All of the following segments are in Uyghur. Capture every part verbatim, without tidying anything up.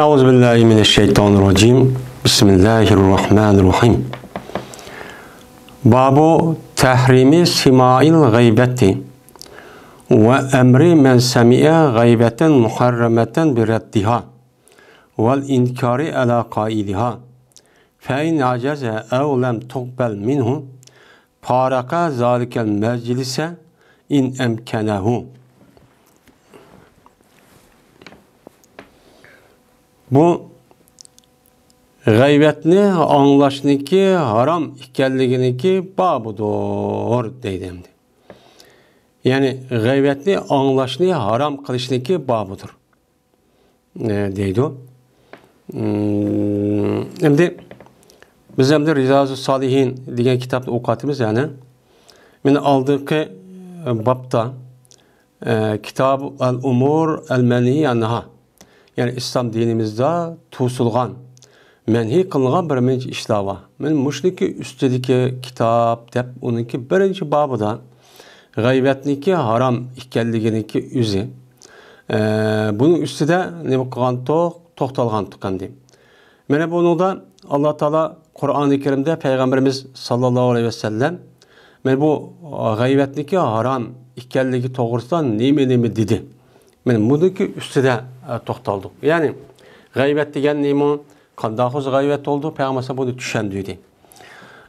أعوذ بالله من الشيطان الرجيم. بسم الله الرحمن الرحيم. باب تحريم سماع الغيبة وأمر من سمع غيبة محرمة بردها والإنكار على قائلها، فإن عجز أو لم تقبل منه فارق ذلك المجلس إن أمكنه. بۇ غەيۋەتنى ئاڭلاشنىڭكى ھارام ئىكەنلىكىنىڭكى بابىدۇر دەيدۇ ئەمدى. يەنى غەيۋەتنى ئاڭلاشنى ھارام قىلىشنىڭكى بابىدۇر، ئە، دەيدۇ. ئىم، ئەمدى بىز ئەمدى رىيازۇس سالىھىن دېگەن كىتابنى ئوقۇۋاتىمىز، يەنى. مانا ئالدىنقى بابتا، ئە، كىتاب ئەل ئۇمۇر ئەل مەنھى ئەنھا. يەنى ئىسلام دىنىمىزدا توسۇلغان، مەنھى قىلىنغان بىر نەچچە ئىشلار بار. مانا مۇشۇنىڭكى ئۈستىدىكى كىتاب دەپ ئۇنىڭكى بىرىنچى بابىدا غەيۋەتنىڭكى ھارام ئىكەنلىكىنىڭكى ئۆزى. ئە، بۇنىڭ ئۈستىدە نېمە قىلغانتۇق؟ توختالغانتۇق ئەمدى. مانا بۇنىڭدا ئاللا تائالا قۇرئانى كەرىمدە پەيغەمبىرىمىز ساللاللاھۇ ئەلەيھى ۋەسەللەم مانا بۇ غەيۋەتنىڭكى ھارام ئىكەنلىكى توغرىسىدا نېمە نېمە دېدى؟ مانا بۇنىڭكى ئۈستىدە، ئە، توختالدۇق. يەنى غەيۋەت دېگەن نېمە؟ قانداق خىل غەيۋەت بولىدۇ؟ پەيغەمبەر بۇنى چۈشەندۈردى.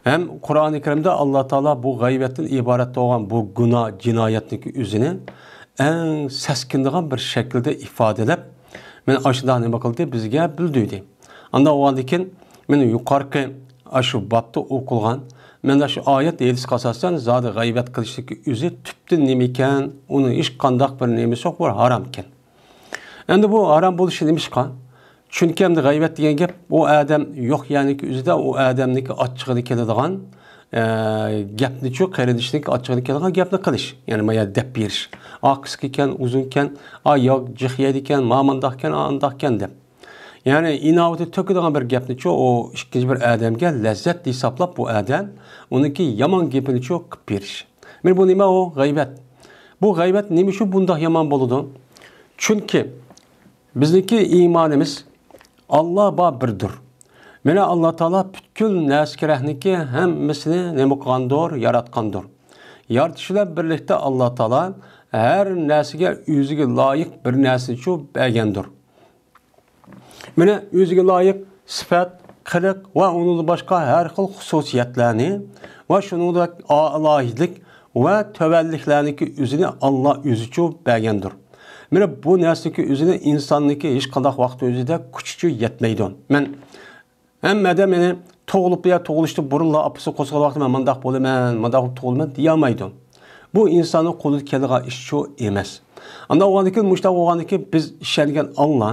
ھەم قۇرئانى كەرىمدە ئاللا تائالا بۇ غەيۋەتتىن ئىبارەت بولغان بۇ گۇناھ، جىنايەتنىڭكى ئۆزىنى ئەڭ سەسكىنىدىغان بىر شەكىلدە ئىپادىلەپ، مانا ئاشۇنداق نېمە قىلدى؟ بىزگە بىلدۈردى. ئانداق بولغاندىن كېيىن، مانا يۇقىرىقى ئاشۇ بابتا ئوقۇلغان مانا شۇ ئايەت، ھەدىسكە ئاساسەن، زادى غەيۋەت قىلىشنىڭكى ئۆزى تۈپتىن نېمە ئىكەن؟ ئۇنىڭ ھېچقانداق بىر نېمىسى يوق، بۇ ھارام ئىكەن. ئەمدى بۇ ھارام بولۇشى نېمىشقا؟ چۈنكى ئەمدى غەيۋەت دېگەن گەپ ئۇ ئادەم يوق يەرنىڭكى ئۆزىدە ئۇ ئادەمنىڭكى ئاچچىقىدا كېلىدىغان، ئە، گەپنىچۇ، قېرىندىشىنىڭكى ئاچچىقىدا كېلىدىغان گەپنى قىلىش. يەنى ما يەردە دەپ بېرىش. ئا قىسقىكەن، ئۇزۇنكەن، ئا ياغ جىق يەيدىكەن، ما مانداقكەن، ئا ئانداقكەن دەپ. يەنى ئىناۋىتى تۆكىدىغان بىر گەپنىچۇ، ئۇ ئىككىنچى بىر ئادەمگە لەززەت ھېسابلاپ بۇ ئادەم ئۇنىڭكى يامان گېپىنىچۇ قىپ بېرىش. مانا بۇ نېمە ئۇ؟ غەيۋەت. بۇ غەيۋەت نېمە ئۈچۈن بۇنداق يامان بولىدۇ؟ چۈنكى بىزنىڭكى ئىمانىمىز، ئاللا بار بىردۇر. مانا ئاللا تائالا پۈتكۈل نەرسە كېرەكنىكى ھەممىسىنى نېمە قىلغاندۇر؟ ياراتقاندۇر. يارىتىش بىلەن بىرلىكتە ئاللا تائالا ھەر نەرسىگە ئۆزىگە لايىق بىر نەرسىنىچۇ بەرگەندۇر. مانا ئۆزىگە لايىق سۈپەت، قىلىق ۋە ئۇنىڭدىن باشقا ھەر خىل خۇسۇسىيەتلەرنى ۋە شۇنىڭدەك ئالاھىدىلىك ۋە تۆۋەنلىكلەرنىڭكى ئۆزىنى ئاللا ئۆزىچۇ بەرگەندۇر. مانا بۇ نەرسىنىڭكى ئۆزىنى ئىنساننىڭكى ھېچقانداق ۋاقىت ئۆزىدە كۈچىچۇ يەتمەيدۇ. مەن ھەممە ئادەم مېنى تۇغۇلۇپ يا تۇغۇلۇشتىن بۇرۇنلا ئاپىسى قوزغىغان ۋاقتىدا مەن مانداق بولىمەن، مانداق بولۇپ تۇغۇلىمەن دېيەلمەيدۇ. بۇ ئىنساننىڭ قولىدىن كېلىدىغان ئىشچۇ ئەمەس. ئانداق بولغاندىكىن، مۇشۇنداق بولغاندىكىن بىز ئىشەنگەن ئاللا،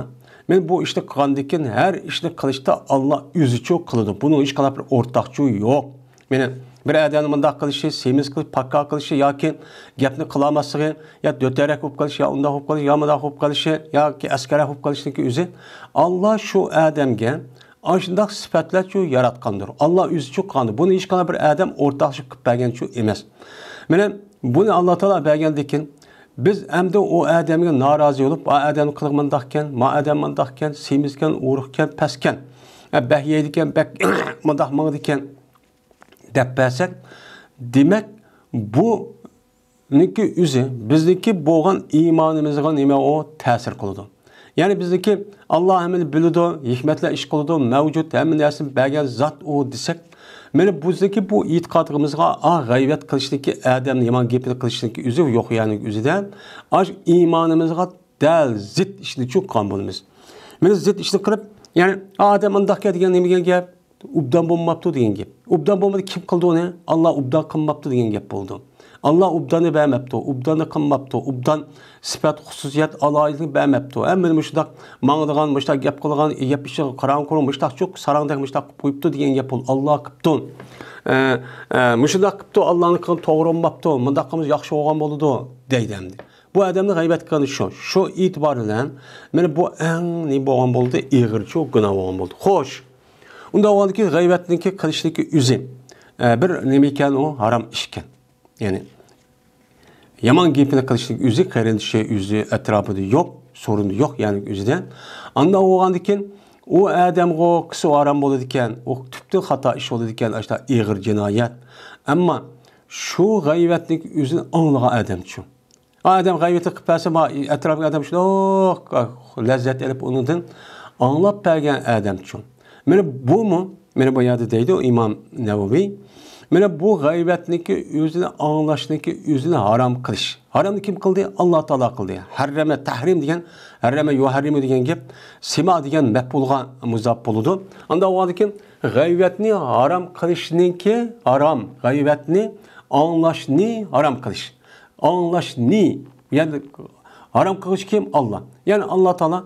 مانا بۇ ئىشنى قىلغاندىكىن ھەر ئىشنى قىلىشتا ئاللا ئۆزىچۇ قىلىدۇ. بۇنىڭ ھېچقانداق بىر ئورتاقچۇ يوق. مانا بىر ئادەمنىڭ مۇنداق قىلىشى، سېمىز قىلىش، پاكا قىلىشى ياكى گەپنى قىلالماسلىقى، يا دۆتەرەك بولۇپ قېلىشى، يا ئۇنداق بولۇپ قېلىشى، يا مۇنداق بولۇپ قېلىشى، ياكى ئەسكەرەك بولۇپ قېلىشنىڭكى ئۆزى ئاللا شۇ ئادەمگە ئاشۇنداق سۈپەتلەرچۇ ياراتقاندۇر. ئاللا ئۆزىچۇ قىلغاندۇر. بۇنى ھېچقانداق بىر ئادەم ئورتاقلىشىپ قىلىپ بەرگەنچۇ ئەمەس. مانا بۇنى ئاللا تائالا بەرگەندىكىن، بىز ئەمدى ئۇ ئادەمگە نارازى بولۇپ، ئا ئادەم قىلىقى مانداقكەن، ما ئادەم مانداقكەن، سېمىزكەن، ئورۇقكەن، پەسكەن، ئە، بەك يەيدىكەن، بەك مانداق ماڭىدىكەن دەپ بەرسەك، دېمەك، بۇ نىڭكى ئۆزى بىزنىڭكى بولغان ئىمانىمىزغا نېمە ئۇ تەسىر قىلىدۇ. يەنى بىزنىڭكى ئاللا ھەممىنى بىلىدۇ، ھېكمەتلەر ئىش قىلىدۇ، مەۋجۇت، ھەممە نەرسىنى بەرگەن زات ئۇ دېسەك، مانا بىزنىڭكى بۇ ئېتىقادىمىزغا، ئا، غەيۋەت قىلىشنىڭكى، ئادەمنى يامان گېپىنى قىلىشنىڭكى ئۆزى يوق يەرنىڭ ئۆزىدە، ئاشۇ ئىمانىمىزغا دەل زىت ئىشنى چۇققان بولىمىز. مانا زىت ئىشنى قىلىپ، يەنى، ئا، ئادەم ئانداق گەپ دېگەن نېمە دېگەن گەپ؟ ئوبدان بولماپتۇ دېگەن گەپ. ئوبدان بولمىدى، كىم قىلدى ئۇنى؟ ئاللا ئوبدان قىلماپتۇ دېگەن گەپ بولىدۇ. ئاللا ئوبداننى بەرمەپتۇ، ئوبداننى قىلماپتۇ، ئوبدان سۈپەت، خۇسۇسىيەت، ئالاھىدىلىك بەرمەپتۇ. ھەممىنى مۇشۇنداق ماڭىدىغان، مۇشۇنداق گەپ قىلىدىغان، گەپ ئىشىغا قاراڭ قۇرۇڭ، مۇشۇنداق چۇق ساراڭدەك مۇشۇنداق قىلىپ قويۇپتۇ دېگەن گەپ بولىدۇ. ئاللا قىپتۇ. ئە، ئە، مۇشۇنداق قىپتۇ، ئاللانىڭ قىلغىنى توغرا بولماپتۇ، مۇنداق قىلمىسا ياخشى بولغان بولىدۇ دەيدۇ ئەمدى. بۇ ئادەمنى غەيۋەت قىلغىنى شۇ. شۇ ئېتىبار بىلەن مانا بۇ ئەڭ نېمە بولغان بولدى؟ ئېغىرچۇ گۇناھ بولغان بولدى. خوش. ئۇنداق بولغاندىكىن غەيۋەتنىڭكى قىلىشنىڭكى ئۆزى، ئە، بىر نېمە ئىكەن ئۇ؟ ھارام ئىش ئىكەن. يەنى يامان گېپىنى قىلىشنىڭكى ئۆزى قېرىندىشى، ئۆزى ئەتراپىدا يوق. سورۇندا يوق، يەنى ئۆزىدە. ئانداق بولغاندىكىن ئۇ ئادەمغۇ قىسى ھارام بولىدىكەن، ئۇ تۈپتىن خاتا ئىش بولىدىكەن، ئاشتا ئېغىر جىنايەت. ئەمما شۇ غەيۋەتنىڭ ئۆزىنى ئاڭلىغان ئادەمچۇ؟ ئادەم غەيۋىتى قىلىپ بەرسە، ما-، ئەتراپىدىكى ئادەم شۇنداق لەززەت ئېلىپ ئۇنىڭدىن ئاڭلاپ بەرگەن ئادەمچۇ؟ مانا بۇمۇ، مانا بۇ يەردە دەيدۇ ئىمام نەۋەۋى، مانا بۇ غەيۋەتنىكى ئۆزىنى ئاڭلاشنىكى ئۆزىنى ھارام قىلىش. ھارامنى كىم قىلدى؟ ئاللا تائالا قىلدى. ھەررەمە، تەھرىم دېگەن، ھەررەمە يۇھەررىمۇ دېگەن گەپ سىما دېگەن مەپئۇلغا مۇزاپ بولىدۇ. ئانداق بولغاندىكىن غەيۋەتنى ھارام قىلىشنىڭكى ھارام، غەيۋەتنى ئاڭلاشنى ھارام قىلىش. ئاڭلاشنى، يەنى ھارام قىلغۇچى كىم؟ ئاللا. يەنى ئاللا تائالا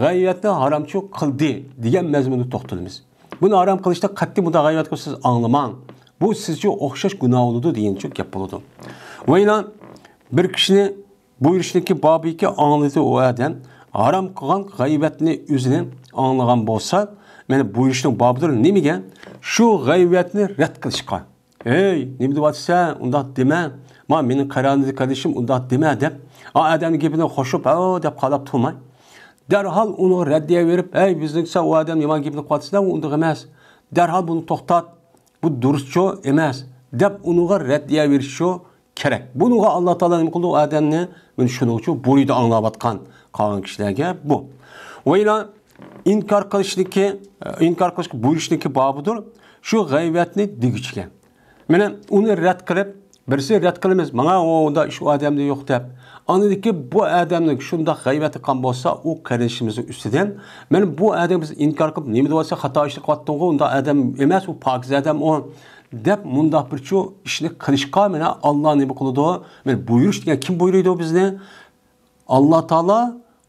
غەيۋەتنى ھارامچۇ قىلدى دېگەن مەزمۇندا توختىلىمىز. بۇنى ھارام قىلىشتا قەتئىي بۇنداق غەيۋەت قىلىپ سىز ئاڭلىماڭ. بۇ سىزچە ئوخشاش گۇناھ بولىدۇ دېگەنچۇ گەپ بولىدۇ. ۋە يەنە بىر كىشىنى بۇيرۇشنىكى بابىكى ئاڭلىدى ئۇ ئادەم. ھارام قىلغان غەيۋەتنى ئۆزىنى ئاڭلىغان بولسا، مانا بۇيرۇشنىڭ بابىدۇر نېمىگە؟ شۇ غەيۋەتنى رەت قىلىشقا. ھەي، نېمە دەۋاتىسەن؟ ئۇنداق دېمە. ما، مېنىڭ قېرىندىشىم ئۇنداق دېمە دەپ، ئا ئادەمنىڭ گېپىنى قوشۇپ، ھاۋ دەپ قاراپ تۇرماي، دەرھال ئۇنىڭغا رەددىيە بېرىپ، ھەي، بىزنىڭكى سەن ئۇ ئادەمنى يامان گېپىنى قىلىۋاتىسەن، ئۇ ئۇنداق ئەمەس. دەرھال بۇنى توختات. بۇ دۇرۇسچۇ ئەمەس دەپ ئۇنىڭغا رەددىيە بېرىشچۇ كېرەك. بۇنىڭغا ئاللا تائالا نېمە قىلدى؟ ئۇ ئادەمنى مانا شۇنىڭ ئۈچۈن بۇيرۇيدۇ ئاڭلاۋاتقان قالغان كىشىلەرگە بۇ. ۋە يەنە ئىنكار قىلىشنىكى، ئىنكار قىلىشقا بۇيرۇشنىكى بابىدۇر. شۇ غەيۋەتنى دېگۈچىگە. مانا ئۇنى رەت قىلىپ، بىرسى رەت قىلىمىز، ماڭا ئۇ ئۇنداق ئىش ئۇ ئادەمدە يوق دەپ. ئاندىن كېيىن بۇ ئادەمنىڭ شۇنداق غەيۋەت قىلغان بولسا، ئۇ قېرىندىشىمىزنىڭ ئۈستىدىن، مانا بۇ ئادەم بىز ئىنكار قىلىپ، نېمە دەۋاتسا خاتا ئىشنى قىلىۋاتتىڭغۇ، ئۇنداق ئادەم ئەمەس، ئۇ پاكىز ئادەم ئۇ، دەپ مۇنداق بىر چۇ ئىشنى قىلىشقا مانا ئاللا نېمە قىلىدۇ؟ مانا بۇيرۇش دېگەن كىم بۇيرۇيدۇ بىزنى؟ ئاللا تائالا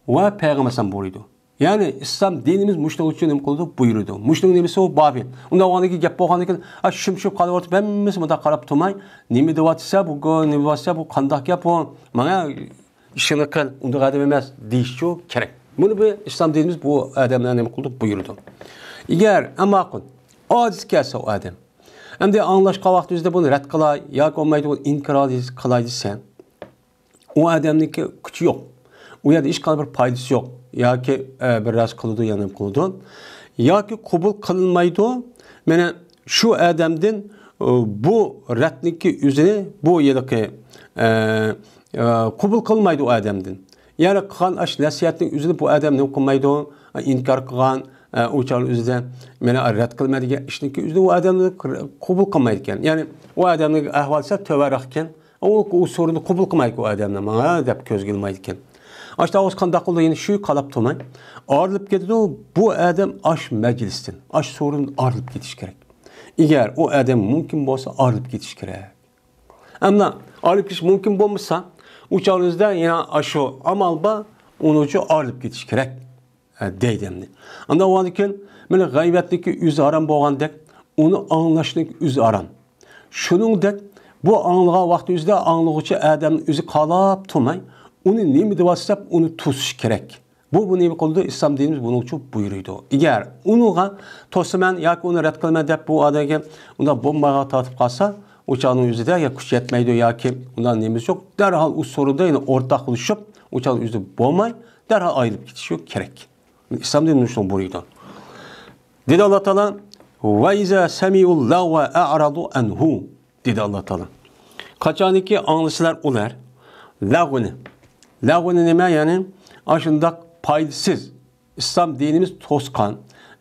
ۋە پەيغەمبەر ئەلەيھىسسالام بۇيرۇيدۇ. يەنى ئىسلام دىنىمىز مۇشۇنىڭ ئۈچۈن نېمە قىلىدۇ؟ بۇيرۇيدۇ. مۇشۇنىڭ نېمىسى ئۇ بابى. ئۇنداق بولغاندىكىن گەپ بولغاندىكىن، ئا، شۇمشۇپ قالاۋېرىپ ھەممىسى مۇنداق قاراپ تۇرماي، نېمە دەۋاتىسە بۇ، نېمە دەۋاتىسە بۇ، قانداق گەپ بۇ؟ ماڭا ئىشىڭنى قىل، ئۇنداق ئادەم ئەمەس دېيىشچۇ كېرەك. بۇنى بۇ ئىسلام دىنىمىز بۇ ئادەملەرنى نېمە قىلدى؟ بۇيرۇدى. ئەگەر، ئەمما قۇل، ئاجىز كەلسە ئۇ ئادەم. ئەمدى ئاڭلاشقان ۋاقتىمىزدا بۇنى رەت قىلاي ياكى بولمايدۇ، بۇنى ئىنكار قىلاي دېسە، ئۇ ئادەمنىڭكى كۈچى يوق. ئۇ يەردە ھېچقانداق بىر پايدىسى يوق. ياكى، ئە، بىر نەرسە قىلىدۇ، يەنە نېمە قىلىدۇ. ياكى قوبۇل قىلىنمايدۇ. مانا شۇ ئادەمدىن، ئۇ، بۇ رەتنىڭكى ئۆزىنى، بۇ ھېلىقى، ئە، ئە، قوبۇل قىلمايدۇ ئۇ ئادەمدىن. يەنى قىلغان ئاش نەسىھەتنىڭ ئۆزىنى بۇ ئادەم نېمە قىلمايدۇ؟ ئىنكار قىلغان، ئە، ئۇ چاغنىڭ ئۆزىدە مانا رەت قىلىمەن دېگەن ئىشنىڭكى ئۆزىنى ئۇ ئادەم قوبۇل قىلمايدىكەن. يەنى ئۇ ئادەمنىڭ ئەھۋالى سەل تۆۋەنرەك ئىكەن. ئۇ، ئۇ سورۇننى قوبۇل قىلمايدىكەن ئۇ ئادەمنى، ماڭا دەپ كۆزگە ئىلمايدىكەن. ئاشۇنداق بولسا قانداق قىلىدۇ؟ يەنە شۇ قالاپ تۇرماي ئايرىلىپ كېتىدۇ. بۇ ئادەم ئاش مەجلىستىن، ئاش سورۇندىن ئايرىلىپ كېتىش كېرەك. ئەگەر ئۇ ئادەم مۇمكىن بولسا ئايرىلىپ كېتىش كېرەك. ئەمما ئايرىلىپ كېتىش مۇمكىن بولمىسا، ئۇ چاغلىرىمىزدا يەنە ئاشۇ ئامال بار، ئۇنىڭ ئۈچۈن ئايرىلىپ كېتىش كېرەك. ئە، دەيدۇ ئەمدى. ئانداق بولغاندىكىن، مانا غەيۋەتنىڭكى ئۆزى ھارام بولغاندەك، ئۇنى ئاڭلاشنىڭكى ئۆزى ھارام. شۇنىڭدەك، بۇ ئاڭلىغان ۋاقتى ئۆزىدە ئاڭلىغۇچى ئادەمنىڭ ئۆزى قالاپ تۇرماي، ئۇنى نېمە دەۋاتسا دەپ ئۇنى توسۇش كېرەك. بۇ، بۇ نېمە قىلىدۇ؟ ئىسلام دىنىمىز بۇنىڭ ئۈچۈن بۇيرۇيدۇ. ئەگەر ئۇنىڭغا توسىمەن ياكى ئۇنى رەت قىلىمەن دەپ بۇ ئادەمگە ئۇنداق بومباغا تارتىپ قالسا، ئۇ چاغنىڭ ئۆزىدە يا كۈچ يەتمەيدۇ ياكى ئۇنداق نېمىسى يوق، دەرھال ئۇ سورۇندا يەنە ئورتاقلىشىپ، ئۇ چاغنىڭ ئۆزىدە بولماي، دەرھال ئايرىلىپ كېتىشى كېرەك. ئىسلام دىنى شۇنى بۇيرۇيدۇ. دېدى ئاللا تائالا، «وَإِذَا سَمِعُوا اللَّغْوَ أَعْرَضُوا عَنْهُ» دېدى ئاللا تائالا. قاچانكى ئاڭلىسىلەر ئۇلار لەغۋىنى. لەغۋىنى نېمە؟ يەنى ئاشۇنداق پايدىسىز، ئىسلام دىنىمىز توسقان،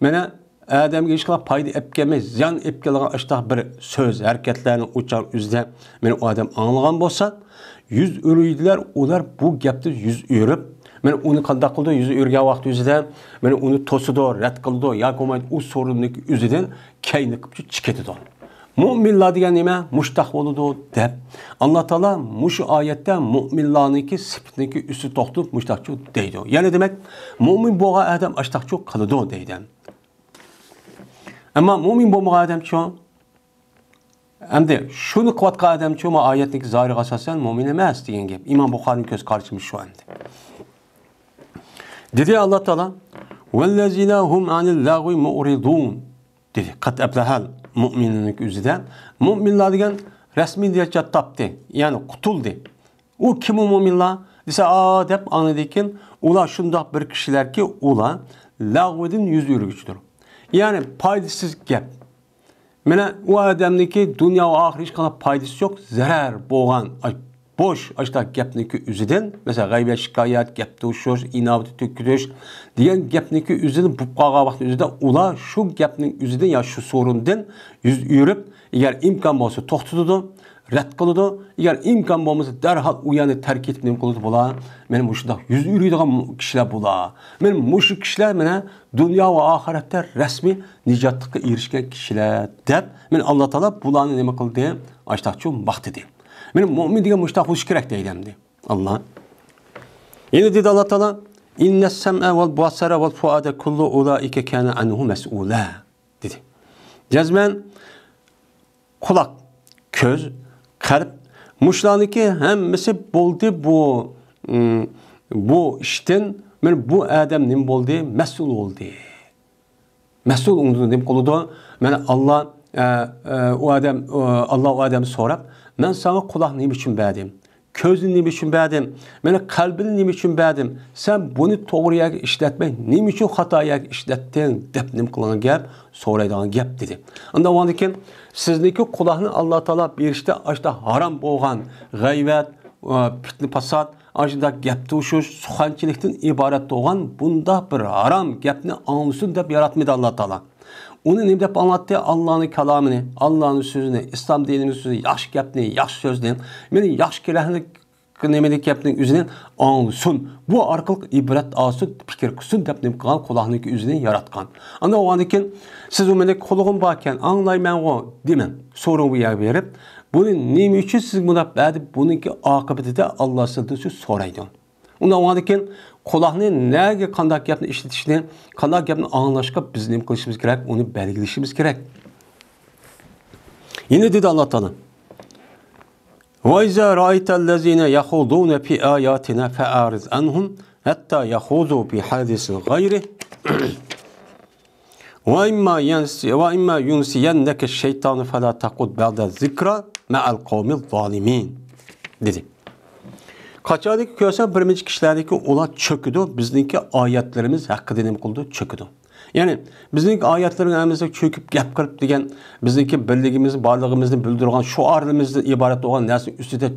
مانا ئادەمگە ھېچقانداق پايدا ئەپ كەلمەي، زىيان ئەپ كېلىدىغان ئاشۇنداق بىر سۆز، ھەرىكەتلەرنى ئۇ چاغ ئۆزىدە مانا ئۇ ئادەم ئاڭلىغان بولسا، يۈز ئۆرۈيدىلەر، ئۇلار بۇ گەپتىن يۈز ئۆرۈپ، مانا ئۇنى قانداق قىلىدۇ؟ يۈز ئۆرگەن ۋاقتى ئۆزىدە مانا ئۇنى توسىدۇ، رەت قىلىدۇ ياكى بولمايدۇ ئۇ سورۇندىكى ئۆزىدىن كەينى قىلىپ چىقىپ كېتىدۇ. مۇئمىنلار دېگەن نېمە؟ مۇشتاق بولىدۇ دەپ، ئاللا تائالا مۇشۇ ئايەتتە مۇئمىنلارنىڭكى سۈپىتىنىڭكى ئۈستىدە توختىلىپ مۇشتاقچۇ دەيدۇ. يەنى دېمەك، مۇئمىن بولغان ئادەم ئاشتاقچۇ قىلىدۇ دەيدۇ. ئەمما مۇئمىن بولمىغان ئادەمچۇ؟ ئەمدى شۇنى قىلىۋاتقان ئادەمچۇ؟ ما ئايەتنىڭكى زاھىرىغا ئاساسەن مۇئمىن ئەمەس دېگەن گەپ. ئىمام بۇخارىنىڭ كۆز قارىشىمىز شۇ ئەمدى. دېدى ئاللا تائالا، «وَالَّذِينَ هُمْ عَنِ اللَّغْوِ مُعْرِضُونَ» دېدى. قەد ئەفلەھەل مۇئمىنۇنىڭ ئۆزىدە مۇئمىنلار دېگەن رەسمىي نەتىجە تاپتى، يەنى قۇتۇلدى. ئۇ كىم ئۇ مۇئمىنلار؟ دېسە، ئا دەپ ئاندىن كېيىن ئۇلار شۇنداق بىر كىشىلەركى، ئۇلار لەغۋىدىن يۈز ئۆرۈگۈچىدۇر. يەنى پايدىسىز گەپ. مانا ئۇ ئادەمنىڭكى دۇنيا ۋە ئاخىرەت ھېچقانداق پايدىسى يوق، زەرەر بولغان، ئاي، بوش، ئاشۇنداق گەپنىڭكى ئۆزىدىن، مەسىلەن، غەيۋەت، شىكايەت، گەپ توشۇش، ئىناۋىتى تۆكۈش دېگەن گەپنىڭكى ئۆزىدىن بولۇپ قالغان ۋاقىتنىڭ ئۆزىدە ئۇلار شۇ گەپنىڭ ئۆزىدىن يا شۇ سورۇندىن يۈز ئۆرۈپ، ئەگەر ئىمكان بولسا توختىتىدۇ، رەت قىلىدۇ، ئەگەر ئىمكان بولمىسا دەرھال ئۇ يەرنى تەرك ئېتىپ نېمە قىلىدۇ بۇلار؟ مانا مۇشۇنداق يۈز ئۆرۈيدىغان كىشىلەر بۇلار. مانا مۇشۇ كىشىلەر مانا دۇنيا ۋە ئاخىرەتتە رەسمىي نىجاتلىققا ئېرىشكەن كىشىلەر دەپ، مانا ئاللا تائالا بۇلارنى نېمە قىلدى؟ ئاشتاقچۇ ماختىدى. مانا مۇئمىن دېگەن مۇشتاق بولۇشى كېرەك دەيدۇ ئەمدى ئاللا. يەنە دېدى ئاللا تائالا، «إن السمع والبصر والفؤاد كل أولئك كان عنه مسؤولا» دېدى. جەزمەن قۇلاق، كۆز، قەلب، مۇشۇلارنىڭكى ھەممىسى بولدى بۇ، ئىم، بۇ ئىشتىن، مانا بۇ ئادەم نېمە بولدى؟ مەسئۇل بولدى. مەسئۇل ئۇنىڭدىن نېمە قىلىدۇ؟ مانا ئاللا، ئە، ئە، ئۇ ئادەم، ئۇ، ئاللا ئۇ ئادەمنى سوراپ، مەن ساڭا قۇلاقنى نېمە ئۈچۈن بەردىم؟ كۆزنى نېمە ئۈچۈن بەردىم؟ مانا قەلبىنى نېمە ئۈچۈن بەردىم؟ سەن بۇنى توغرا يەرگە ئىشلەتمەي، نېمە ئۈچۈن خاتا يەرگە ئىشلەتتىڭ؟ دەپ نېمە قىلغان گەپ؟ سورايدىغان گەپ، دېدى. ئاندىن ئۇنىڭدىن كېيىن، سىزنىڭكى قۇلاقنى ئاللا تائالا بېرىشتە ئاشتا ھارام بولغان غەيۋەت، ئە، پىتنە پاسات، ئاشۇنداق گەپ توشۇش، سۇخەنچىلىكتىن ئىبارەت بولغان بۇنداق بىر ھارام گەپنى ئاڭلىسۇن دەپ ياراتمىدى ئاللا تائالا. ئۇنى نېمە دەپ ئاڭلاتتى؟ ئاللانىڭ كالامىنى، ئاللانىڭ سۆزىنى، ئىسلام دىنىمىزنىڭ سۆزى، ياخشى گەپنى، ياخشى سۆزنى، مانا ياخشى كېرەكلىك نېمىلىك گەپنىڭ ئۆزىنى ئاڭلىسۇن، بۇ ئارقىلىق ئىبرەت ئالسۇن، پىكىر قىلسۇن دەپ نېمە قىلغان؟ قۇلاقنىڭكى ئۆزىنى ياراتقان. ئاندىن ئۇنىڭدىن كېيىن، سىز ئۇ مېنىڭ قۇلىقىم باركەن، ئاڭلايمەنغۇ دېمەڭ. سورۇڭ بۇ يەرگە بېرىپ، بۇنى نېمە ئۈچۈن سىز مۇنداق بەردى؟ بۇنىڭكى ئاقىۋىتىدە ئاللا سىزدىن شۇ سورايدۇ. ئۇنداق بولغاندىن كېيىن قۇلاقنى نەگە قانداق گەپنى ئىشلىتىشنى، قانداق گەپنى ئاڭلاشقا بىز نېمە قىلىشىمىز كېرەك؟ ئۇنى بەلگىلىشىمىز كېرەك. يەنە دېدى ئاللا تائالا، «وإذا رأيت الذين يخوضون في آياتنا فأعرض عنهم حتى يخوضوا في حديث غيره وإما ينس-، وإما ينسينك الشيطان فلا تقعد بعد الذكرى مع القوم الظالمين» دېدى. قاچانكى كۆرسەڭ بىر نەچچە كىشىلەرنىكى ئۇلار چۆكىدۇ، بىزنىڭكى ئايەتلىرىمىز ھەققىدە نېمە قىلىدۇ؟ چۆكىدۇ. يەنى بىزنىڭكى ئايەتلىرىمىز ھەممىسى چۆكۈپ گەپ قىلىپ دېگەن، بىزنىڭكى بىرلىكىمىزنى، بارلىقىمىزنى بىلدۈرىدىغان شوئارلىرىمىزدىن ئىبارەت بولغان نەرسىنىڭ ئۈستىدە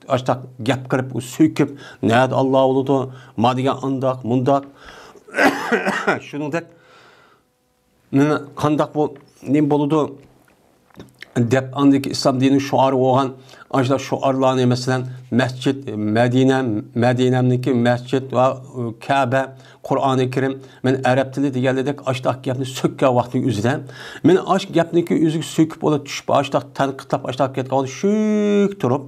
ئاشتاق گەپ قىلىپ، سۆكۈپ، نەدە ئاللا بولىدۇ، ما دېگەن ئانداق، مۇنداق، شۇنىڭدەك، مانا قانداق بۇ نېمە بولىدۇ دەپ، ئاندىكى ئىسلام دىنىنىڭ شوئارى بولغان ئاشۇنداق شوئارلارنى، مەسىلەن، مەسچىت، مەدىنە، مەدىنەمنىڭكى مەسچىت ۋە كەبە، قۇرئانى كەرىم، مەن ئەرەب تىلى دېگەنلىدەك ئاشۇنداق گەپنى سۆككەن ۋاقتىنىڭ ئۆزىدە، مەن ئاشۇ گەپنىڭكى ئۆزىگە سۆكۈپ، ئۇلار چۈشۈپ، ئاشۇنداق تەنقىدلاپ، ئاشۇنداق كەتكەن ۋاقتى شۈك تۇرۇپ،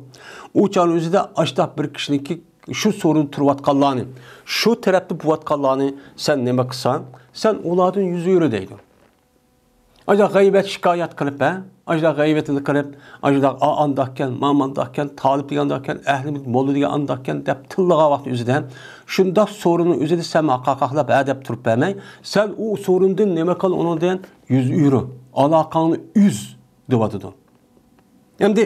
ئۇ چاغنىڭ ئۆزىدە ئاشۇنداق بىر كىشىنىڭكى شۇ سورۇندا تۇرۇۋاتقانلارنى، شۇ تەرەپتە بولۇۋاتقانلارنى سەن نېمە قىلساڭ، سەن ئۇلاردىن يۈز ئۆرە دەيدۇ. ئاشۇنداق غەيۋەت شىكايەت قىلىپ، ھە؟ ئاشۇنداق غەيۋىتىنى قىلىپ، ئاشۇنداق ئا ئانداقكەن، ما مانداقكەن، تالىپ دېگەن ئانداقكەن، ئەھلى موللا دېگەن ئانداقكەن دەپ تىللىغان ۋاقتى ئۆزىدە، شۇنداق سورۇننىڭ ئۆزىدە سەن قاقاقلاپ ھە دەپ تۇرۇپ بەرمەي، سەن ئۇ سورۇندىن نېمە قىل، ئۇنىڭدىن يۈز ئۆرە، ئالاقەڭنى ئۈز دەۋاتىدۇ. ئەمدى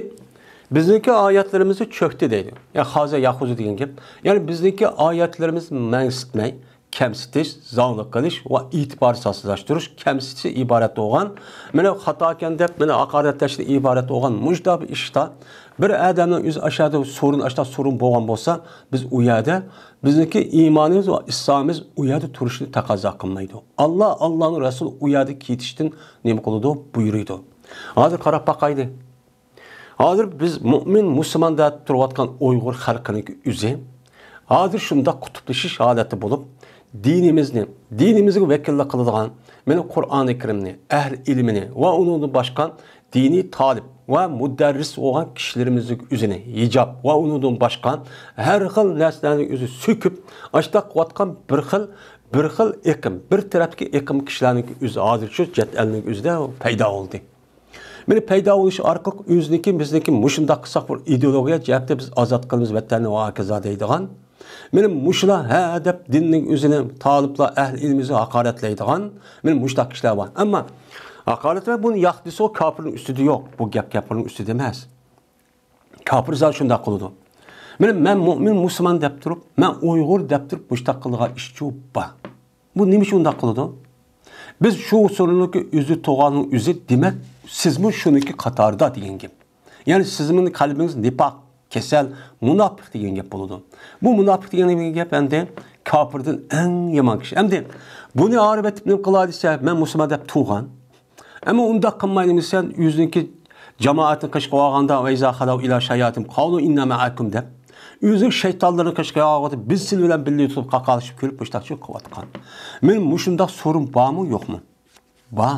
بىزنىڭكى ئايەتلىرىمىزنى چۆكتى دەيدۇ. يا خازا ياخۇزا دېگەن گەپ. يەنى بىزنىڭكى ئايەتلىرىمىز مەنسىتمەي، كەمسىتىش، زاڭلىق قىلىش ۋە ئېتىبارسىزلاشتۇرۇش، كەمسىتىشتىن ئىبارەت بولغان، مانا خاتاكەن دەپ، مانا ھاقارەتلەشتىن ئىبارەت بولغان مۇشۇنداق بىر ئىشتا بىر ئادەمنىڭ ئۆزى ئاشۇ يەردە سورۇن، ئاشۇنداق سورۇن بولغان بولسا، بىز ئۇ يەردە بىزنىڭكى ئىمانىمىز ۋە ئىسلامىمىز ئۇ يەردە تۇرۇشنى تەقەززا قىلمايدۇ. ئاللا، ئاللانىڭ رەسۇلى ئۇ يەردە كېتىشتىن نېمە قىلىدۇ؟ بۇيرۇيدۇ. ھازىر قاراپ باقايلى. ھازىر بىز مۇئمىن، مۇسۇلمان دەپ تۇرۇۋاتقان ئۇيغۇر خەلقىنىڭ ئۆزى ھازىر شۇنداق قۇتۇپلىشىش ھالەتتە بولۇپ، دىنىمىزنى، دىنىمىزگە ۋەكىللىك قىلىدىغان، مانا قۇرئانى كەرىمنى، ئەھلى ئىلمىنى ۋە ئۇنىڭدىن باشقا دىنىي تالىپ ۋە مۇدەررىس بولغان كىشىلىرىمىزنىڭ ئۆزىنى ھىجاب ۋە ئۇنىڭدىن باشقا ھەر خىل نەرسىلەرنى ئۆزى سۆكۈپ، ئاشتاق قىلىۋاتقان بىر خىل، بىر خىل ئېقىم، بىر تەرەپتىكى ئېقىم كىشىلەرنىڭ ئۆزى ھازىر شۇ چەت ئەلنىڭ ئۆزىدە پەيدا بولدى. مانا پەيدا بولۇش ئارقىلىق ئۆزىنىڭكى، بىزنىڭكى مۇشۇنداق قىلساق بىر ئىدېئولوگىيە جەھەتتە بىز ئازاد قىلىمىز ۋەتەننى ۋە ھاكازا دەيدىغان. مانا مۇشۇلار ھە دەپ دىننىڭ ئۆزىنى، تالىپلار ئەھلى ئىلمىمىزنى ھاقارەتلەيدىغان، مانا مۇشۇنداق كىشىلەر بار. ئەمما ھاقارەت ۋە بۇنى ياق دېسە، ئۇ كاپىرنىڭ ئۈستىدە يوق. بۇ گەپ كاپىرنىڭ ئۈستىدە ئەمەس. كاپىر زادى شۇنداق قىلىدۇ. مانا مەن مۇئمىن مۇسۇلمان دەپ تۇرۇپ، مەن ئۇيغۇر دەپ تۇرۇپ مۇشۇنداق قىلىدىغان ئىشچۇ بار. بۇ نېمە ئۈچۈن ئۇنداق قىلىدۇ؟ بىز شۇ سورۇننىڭكى ئۆزى تۇغاننىڭ ئۆزى، دېمەك، سىزمۇ شۇنىڭكى قاتارىدا دېگەن گەپ. يەنى سىزمۇ قەلبىڭىز نىپاق، كېسەل، مۇناپىق دېگەن گەپ بولىدۇ. بۇ مۇناپىق دېگەن گەپ ئەمدى كاپىردىن ئەڭ يامان كىشى. ئەمدى بۇنى ئايرىۋېتىپ نېمە قىلاي دېسە، مەن مۇسۇلمان دەپ تۇغان. ئەمما ئۇنداق قىلمايدىمىسەن، ئۆزىنىڭكى جامائەتنى قىلىشقا بولغاندا، ۋەيزا خەلەۋ ئىلا شاياتىم قالۇ ئىننا مەئەكۇم دەپ، ئۆزىنىڭ شەيتانلىرىنى قىلىشقا بولغاندا، بىز سىلەر بىلەن بىللە تۇرۇپ قاقالىشىپ كۈلۈپ مۇشتاقچىلىق قىلىۋاتقان. مېنىڭ مۇشۇنداق سورۇن بارمۇ يوقمۇ؟ بار.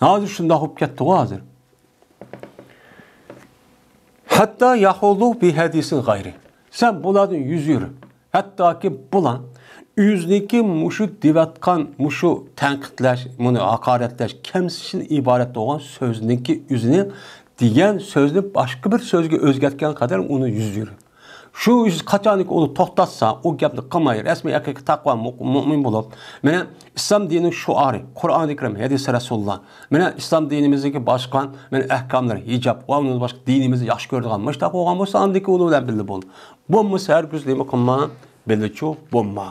ھازىر شۇنداق بولۇپ كەتتىغۇ ھازىر. ھەتتا يەخۇزۇ بىھەدىسىن غەيرى. سەن بۇلاردىن يۈز يۈر. ھەتتاكى بۇلار ئۆزىنىڭكى مۇشۇ دېۋەتقان، مۇشۇ تەنقىدلەش، مۇنى ھاقارەتلەش، كەمسىتىشتىن ئىبارەت بولغان سۆزنىڭكى ئۆزىنى دېگەن سۆزنى باشقا بىر سۆزگە ئۆزگەرتكەن قەدەر ئۇنى يۈز يۈر. شۇ قاچانكى ئۇنى توختاتسا، ئۇ گەپنى قىلماي، رەسمىي ھەقىقىي تەقۋا مۇ-، مۇئمىن بولۇپ، مانا ئىسلام دىنىنىڭ شوئارى، قۇرئانى كەرىم، ھەدىسى رەسۇلۇللا، مانا ئىسلام دىنىمىزدىكى باشقا، مانا ئەھكاملار، ھىجاب ۋە ئۇنىڭدىن باشقا دىنىمىزنى ياخشى كۆرىدىغان مۇشۇنداق بولغان بولسا، ئاندىكى ئۇنىڭ بىلەن بىللە بول. بولمىسا، ھەرگىز نېمە قىلما، بىللىچۇ بولما.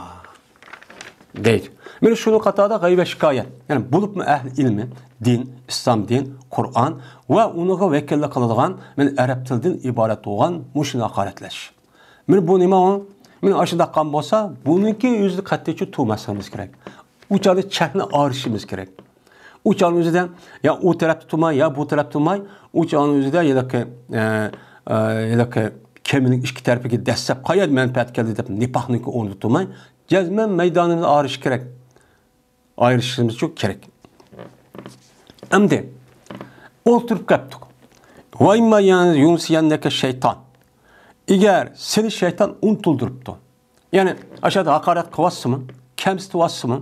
دەيدۇ. مانا شۇنىڭ قاتارىدا غەيۋەت شىكايەت، يەنى بولۇپمۇ ئەھلى ئىلمى، دىن، ئىسلام دىن، قۇرئان ۋە ئۇنىڭغا ۋەكىللىك قىلىدىغان مانا ئەرەب تىلىدىن ئىبارەت بولغان مۇشۇنى ھاقارەتلەش. مانا بۇ نېمە ئۇ؟ مانا ئاشۇنداق قىلغان بولسا، بۇنىڭكى ئۆزىنى قەتئىيچە تۇماسلىقىمىز كېرەك. ئۇ چاغدا چەكنى ئايرىشىمىز كېرەك. ئۇ چاغنىڭ ئۆزىدە يا ئۇ تەرەپتە تۇرماي، يا بۇ تەرەپتە تۇرماي، ئۇ چاغنىڭ ئۆزىدە ھېلىقى، ئە، ئە، ھېلىقى كېمىنىڭ ئىككى تەرىپىگە دەسسەپ قايەردە مەنپەئەت كەلدى دەپ نىپاقنىڭكى ئورنىدا تۇرماي، جەزمەن مەيدانىمىزنى ئايرىش كېرەك. ئايرىشىمىز شۇ كېرەك. ئەمدى ئولتۇرۇپ كەپتۇق. ۋايما يەنسىيەننەكە شەيتان. ئەگەر سېنى شەيتان ئۇنتۇلدۇرۇپتۇ. يەنى ئاشۇ يەردە ھاقارەت قىلىۋاتسىمۇ، كەمسىتىۋاتسىمۇ،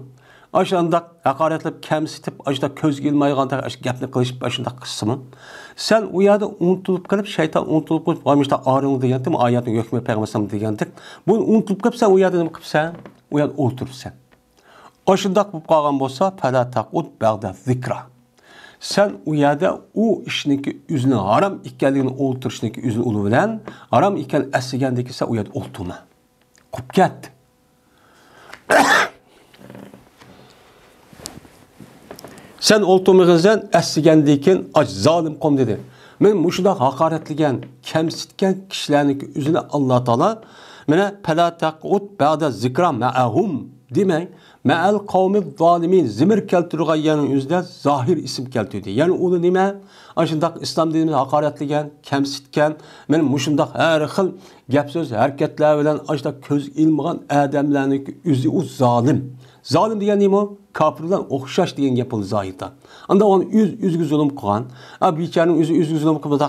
ئاشۇنداق ھاقارەتلەپ، كەمسىتىپ، ئاشۇنداق كۆزگە ئىلمايدىغاندەك ئاشۇ گەپنى قىلىشىپ، ئاشۇنداق قىلسىمۇ، سەن ئۇ يەردە ئۇنتۇلۇپ قېلىپ، شەيتان ئۇنتۇلۇپ قېلىپ، مۇشۇنداق ئارىڭ دېگەنتىم، ئايەتنىڭ ھۆكمى پەيغەمبەر دېگەنتىم، بۇنى ئۇنتۇلۇپ قېلىپ، سەن ئۇ يەردە نېمە قىلىپسەن؟ ئۇ يەردە ئولتۇرۇپسەن. ئاشۇنداق بولۇپ قالغان بولسا، پەلا تەقئۇد بەئدە زىكرا. سەن ئۇ يەردە ئۇ ئىشنىڭكى ئۆزىنىڭ ھارام ئىكەنلىكىنى ئولتۇرۇشنىڭكى ئۆزىنى ئۇلى بىلەن، ھارام ئىكەن ئەسلىگەندىكى سەن ئۇ يەردە ئولتۇرما. قوپ كەت. سەن ئولتۇرمىغىنسەن ئەسلىگەندىن كېيىن، ئاچ زالىم قوم دېدى. مەن مۇشۇنداق ھاقارەتلىگەن، كەمسىتكەن كىشىلەرنىڭكى ئۆزىنى ئاللا تائالا، مانا، پەلا تەقئۇد بەئدە زىكرا مەئەھۇم دېمەي، مەئەل قەۋمى زالىمىن، زىمىر كەلتۈرگەن يەرنىڭ ئۆزىدە زاھىر ئىسىم كەلتۈردى. يەنى ئۇنى نېمە؟ ئاشۇنداق ئىسلام دىنىمىزنى ھاقارەتلىگەن، كەمسىتكەن، مانا مۇشۇنداق ھەر خىل گەپ سۆز، ھەرىكەتلەر بىلەن ئاشۇنداق كۆز ئىلمىغان ئادەملەرنىڭكى ئۆزى ئۇ زالىم. زالىم دېگەن نېمە؟ كاپىر بىلەن ئوخشاش دېگەن گەپ بولدى زاھىردا. ئانداق ئۇنى ئۆز-، ئۆزىگە زۇلۇم قىلغان. ئا، بىچارىنىڭ ئۆزى ئۆزىگە زۇلۇم قىلىپ،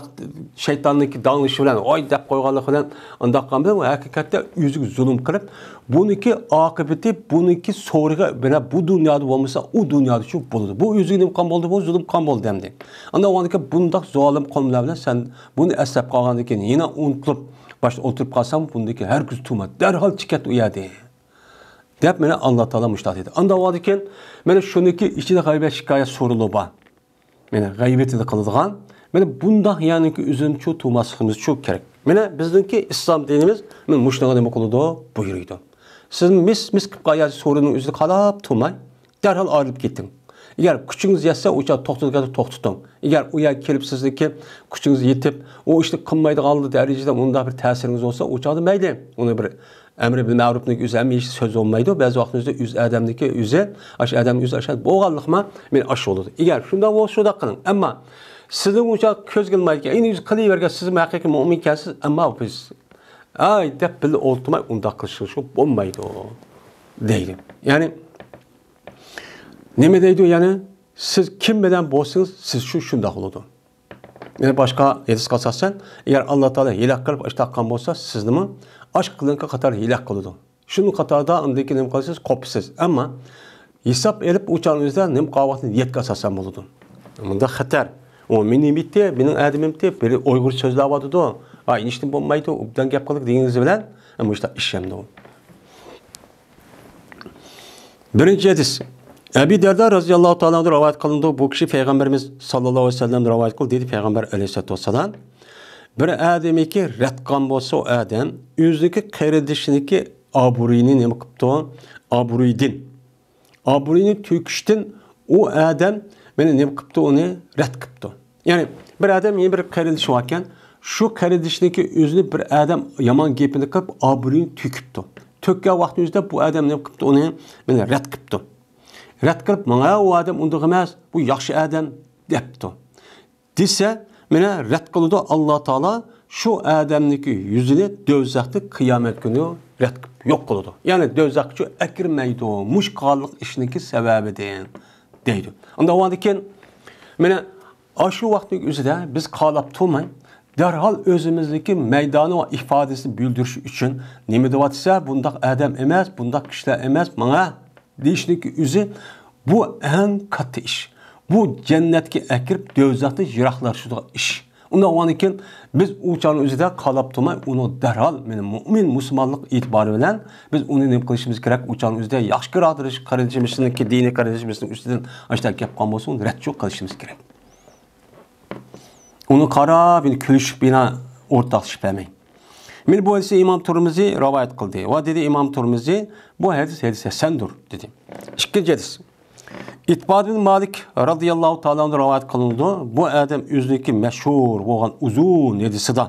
شەيتاننىڭكى داڭلىشى بىلەن، ۋاي دەپ قويغانلىقى بىلەن ئانداق قىلغان بىلەن، ئۇ ھەقىقەتتە ئۆزىگە زۇلۇم قىلىپ، بۇنىڭكى ئاقىۋىتى، بۇنىڭكى سورىقى، مانا بۇ دۇنيادا بولمىسا، ئۇ دۇنيادا شۇ بولىدۇ. بۇ ئۆزىگە نېمە قىلغان بولدى؟ بۇ زۇلۇم قىلغان بولدى ئەمدى. ئانداق بولغاندىكىن بۇنداق زالىم قوملار بىلەن سەن بۇنى ئەسلەپ قالغاندىن كېيىن، يەنە ئۇنتۇلۇپ، باشتا ئولتۇرۇپ قالساڭ، بۇندىن كېيىن ھەرگىز تۇرما. دەرھال چىقىپ كەت ئۇ يەردىن. دەپ مانا ئاللا تائالا مۇشۇنداق دېدى. ئانداق بولغاندىكىن، مانا شۇنىڭكى ئىچىدە غەيۋەت شىكايەت سورۇنلىرى بار. مانا غەيۋىتىنى قىلىدىغان، مانا بۇنداق يەرنىڭكى ئۆزىنى شۇ تۇماسلىقىمىز شۇ كېرەك. مانا بىزنىڭكى ئىسلام دىنىمىز مانا مۇشۇنىڭغا نېمە قىلىدۇ؟ بۇيرۇيدۇ. سىز مىس مىس قىلىپ قالغان سورۇننىڭ ئۆزىنى قاراپ تۇرماي، دەرھال ئايرىلىپ كېتىڭ. ئەگەر كۈچىڭىز يەتسە، ئۇ چاغدا توختىتىدىغان توختىتىڭ. ئەگەر ئۇ يەرگە كېلىپ سىزنىڭكى كۈچىڭىز يېتىپ، ئۇ ئىشنى قىلمايدىغان دەرىجىدە ئۇنداق بىر تەسىرىڭىز بولسا، ئۇ چاغدا مەيلى. ئۇنى بىر ئەمرى بىل مەرۇپنىڭ ئۆزى ھەممە ئىش سۆز بولمايدۇ. بەزى ۋاقىتنىڭ ئۆزىدە ئۆز ئادەمنىڭكى ئۆزى، ئاشۇ ئادەمنىڭ ئۆزى ئاشۇ بولغانلىقما، مېنى ئاشۇ بولىدۇ. ئەگەر شۇنداق بولسا، شۇنداق قىلىڭ. ئەمما سىزنىڭ ئۇ چاغ كۆزگە ئىلمايدىكەن، ئەينى ئۆزى قىلىۋەرگەن، سىز ھەقىقىي مۆمىن ئىكەنسىز، ئەمما بىز، ئاي دەپ بىللە ئولتۇرماي ئۇنداق قىلىشىڭىز بولمايدۇ، دەيدۇ. يەنى، نېمە دەيدۇ يەنى؟ سىز كىم بىلەن بولسىڭىز، سىز شۇ شۇنداق بولىدۇ. يەنە باشقا ھەدىسكە ئاساسەن، ئەگەر ئاللا تائالا ھېلاك قىلىپ ئاشتاققان بولسا، سىزنىمۇ ئاشقىلىنقى قاتار ھېلاك قىلىدۇ. شۇنىڭ قاتارىدا ئاندىن كېيىن نېمە قىلىسىز؟ قوپىسىز. ئەمما ھېساب ئېلىپ ئۇ چاغنىڭ ئۆزىدە نېمە قىلغان ۋاقتىدا نىيەتكە ئاساسەن بولىدۇ. مۇنداق خەتەر. ئۇ مېنى يېمەيتتى، مېنىڭ ئادىمىمتى، بىرى ئۇيغۇر سۆزلەۋاتىدۇ. ئا، ئىشتىن بولمايدۇ، ئوبدان گەپ قىلدۇق دېگىنىڭىز بىلەن، مۇشۇنداق ئىش ئەمدى ئۇ. بىرىنچى ھەدىس. ئەبى دەردە رەزىياللاھۇ تائالا ئەنھۇ رىۋايەت قىلىنىدۇ. بۇ كىشى پەيغەمبىرىمىز ساللاللاھۇ ئەلەيھى ۋەسەللەم رىۋايەت قىلدى، دېدى پەيغەمبەر ئەلەيھىسسالاتۇ ۋەسسالام. بىر ئادەمنىڭكى رەت قىلغان بولسا، ئۇ ئادەم ئۆزىنىڭكى قېرىندىشىنىڭكى ئابرۇيىنى نېمە قىپتۇ؟ ئابرۇيدىن، ئابرۇيىنى تۆكۈشتىن ئۇ ئادەم مانا نېمە قىپتۇ؟ ئۇنى رەت قىپتۇ. يەنى بىر ئادەم يەنە بىر قېرىندىشى باركەن، شۇ قېرىندىشىنىڭكى ئۆزىنى بىر ئادەم يامان گېپىنى قىلىپ، ئابرۇيىنى تۆكۈپتۇ. تۆككەن ۋاقتى ئۆزىدە بۇ ئادەم نېمە قىپتۇ؟ ئۇنى مانا رەت قىپتۇ. رەت قىلىپ، ماڭا ئۇ ئادەم ئۇنداق ئەمەس، بۇ ياخشى ئادەم دەپتۇ. دېسە، مانا رەت قىلىدۇ ئاللا تائالا، شۇ ئادەمنىڭكى يۈزىنى دوزاختا قىيامەت كۈنى رەت قىلىپ يوق قىلىدۇ. يەنى دوزاخقا ئەكىرمەيدۇ، مۇشۇ قىلغانلىق ئىشنىڭكى سەۋەبىدىن دەيدۇ. ئۇنداق بولغاندىكىن، مانا ئاشۇ ۋاقىتنىڭ ئۆزىدە بىز قالاپ تۇرماي، دەرھال ئۆزىمىزنىڭكى مەيدانى ۋە ئىپادىسىنى بىلدۈرۈش ئۈچۈن نېمە دەۋاتسا، بۇنداق ئادەم ئەمەس، بۇنداق كىشىلەر ئەمەس، ماڭا دېيىشنىڭكى ئۆزى بۇ ئەڭ كاتتا ئىش. بۇ جەننەتكە ئەكىرىپ، دوزاختىن يىراقلاشتۇرىدىغان ئىش. ئۇنداق بولغاندىكىن، بىز ئۇ چاغنىڭ ئۆزىدە قالاپ تۇرماي، ئۇنى دەرھال، مانا مۆمىن مۇسۇلمانلىق ئېتىبارى بىلەن بىز ئۇنى نېمە قىلىشىمىز كېرەك؟ ئۇ چاغنىڭ ئۆزىدە ياخشى قېرىندىشىمىزنىڭكى، دىنىي قېرىندىشىمىزنىڭ ئۈستىدىن ئاشۇنداق گەپ قىلغان بولسا، ئۇنى رەتچۇ قىلىشىمىز كېرەك. ئۇنى قاراپ، يەنە كۈلۈشۈپ، يەنە ئورتاقلىشىپ بەرمەي. مانا بۇ ھەدىسنى ئىمام تۇرمىزى رىۋايەت قىلدى. ۋە دېدى ئىمام تۇرمىزى، بۇ ھەدىس، ھەدىس ھەسەندۇر، دېدى. ئىككىنچى ھەدىس. ئىتباد بىن مالىك رازىياللاھۇ تائالا ئەنھۇ رىۋايەت قىلىنىدۇ. بۇ ئادەم ئۆزىنىڭكى مەشھۇر بولغان ئۇزۇن ھەدىسىدا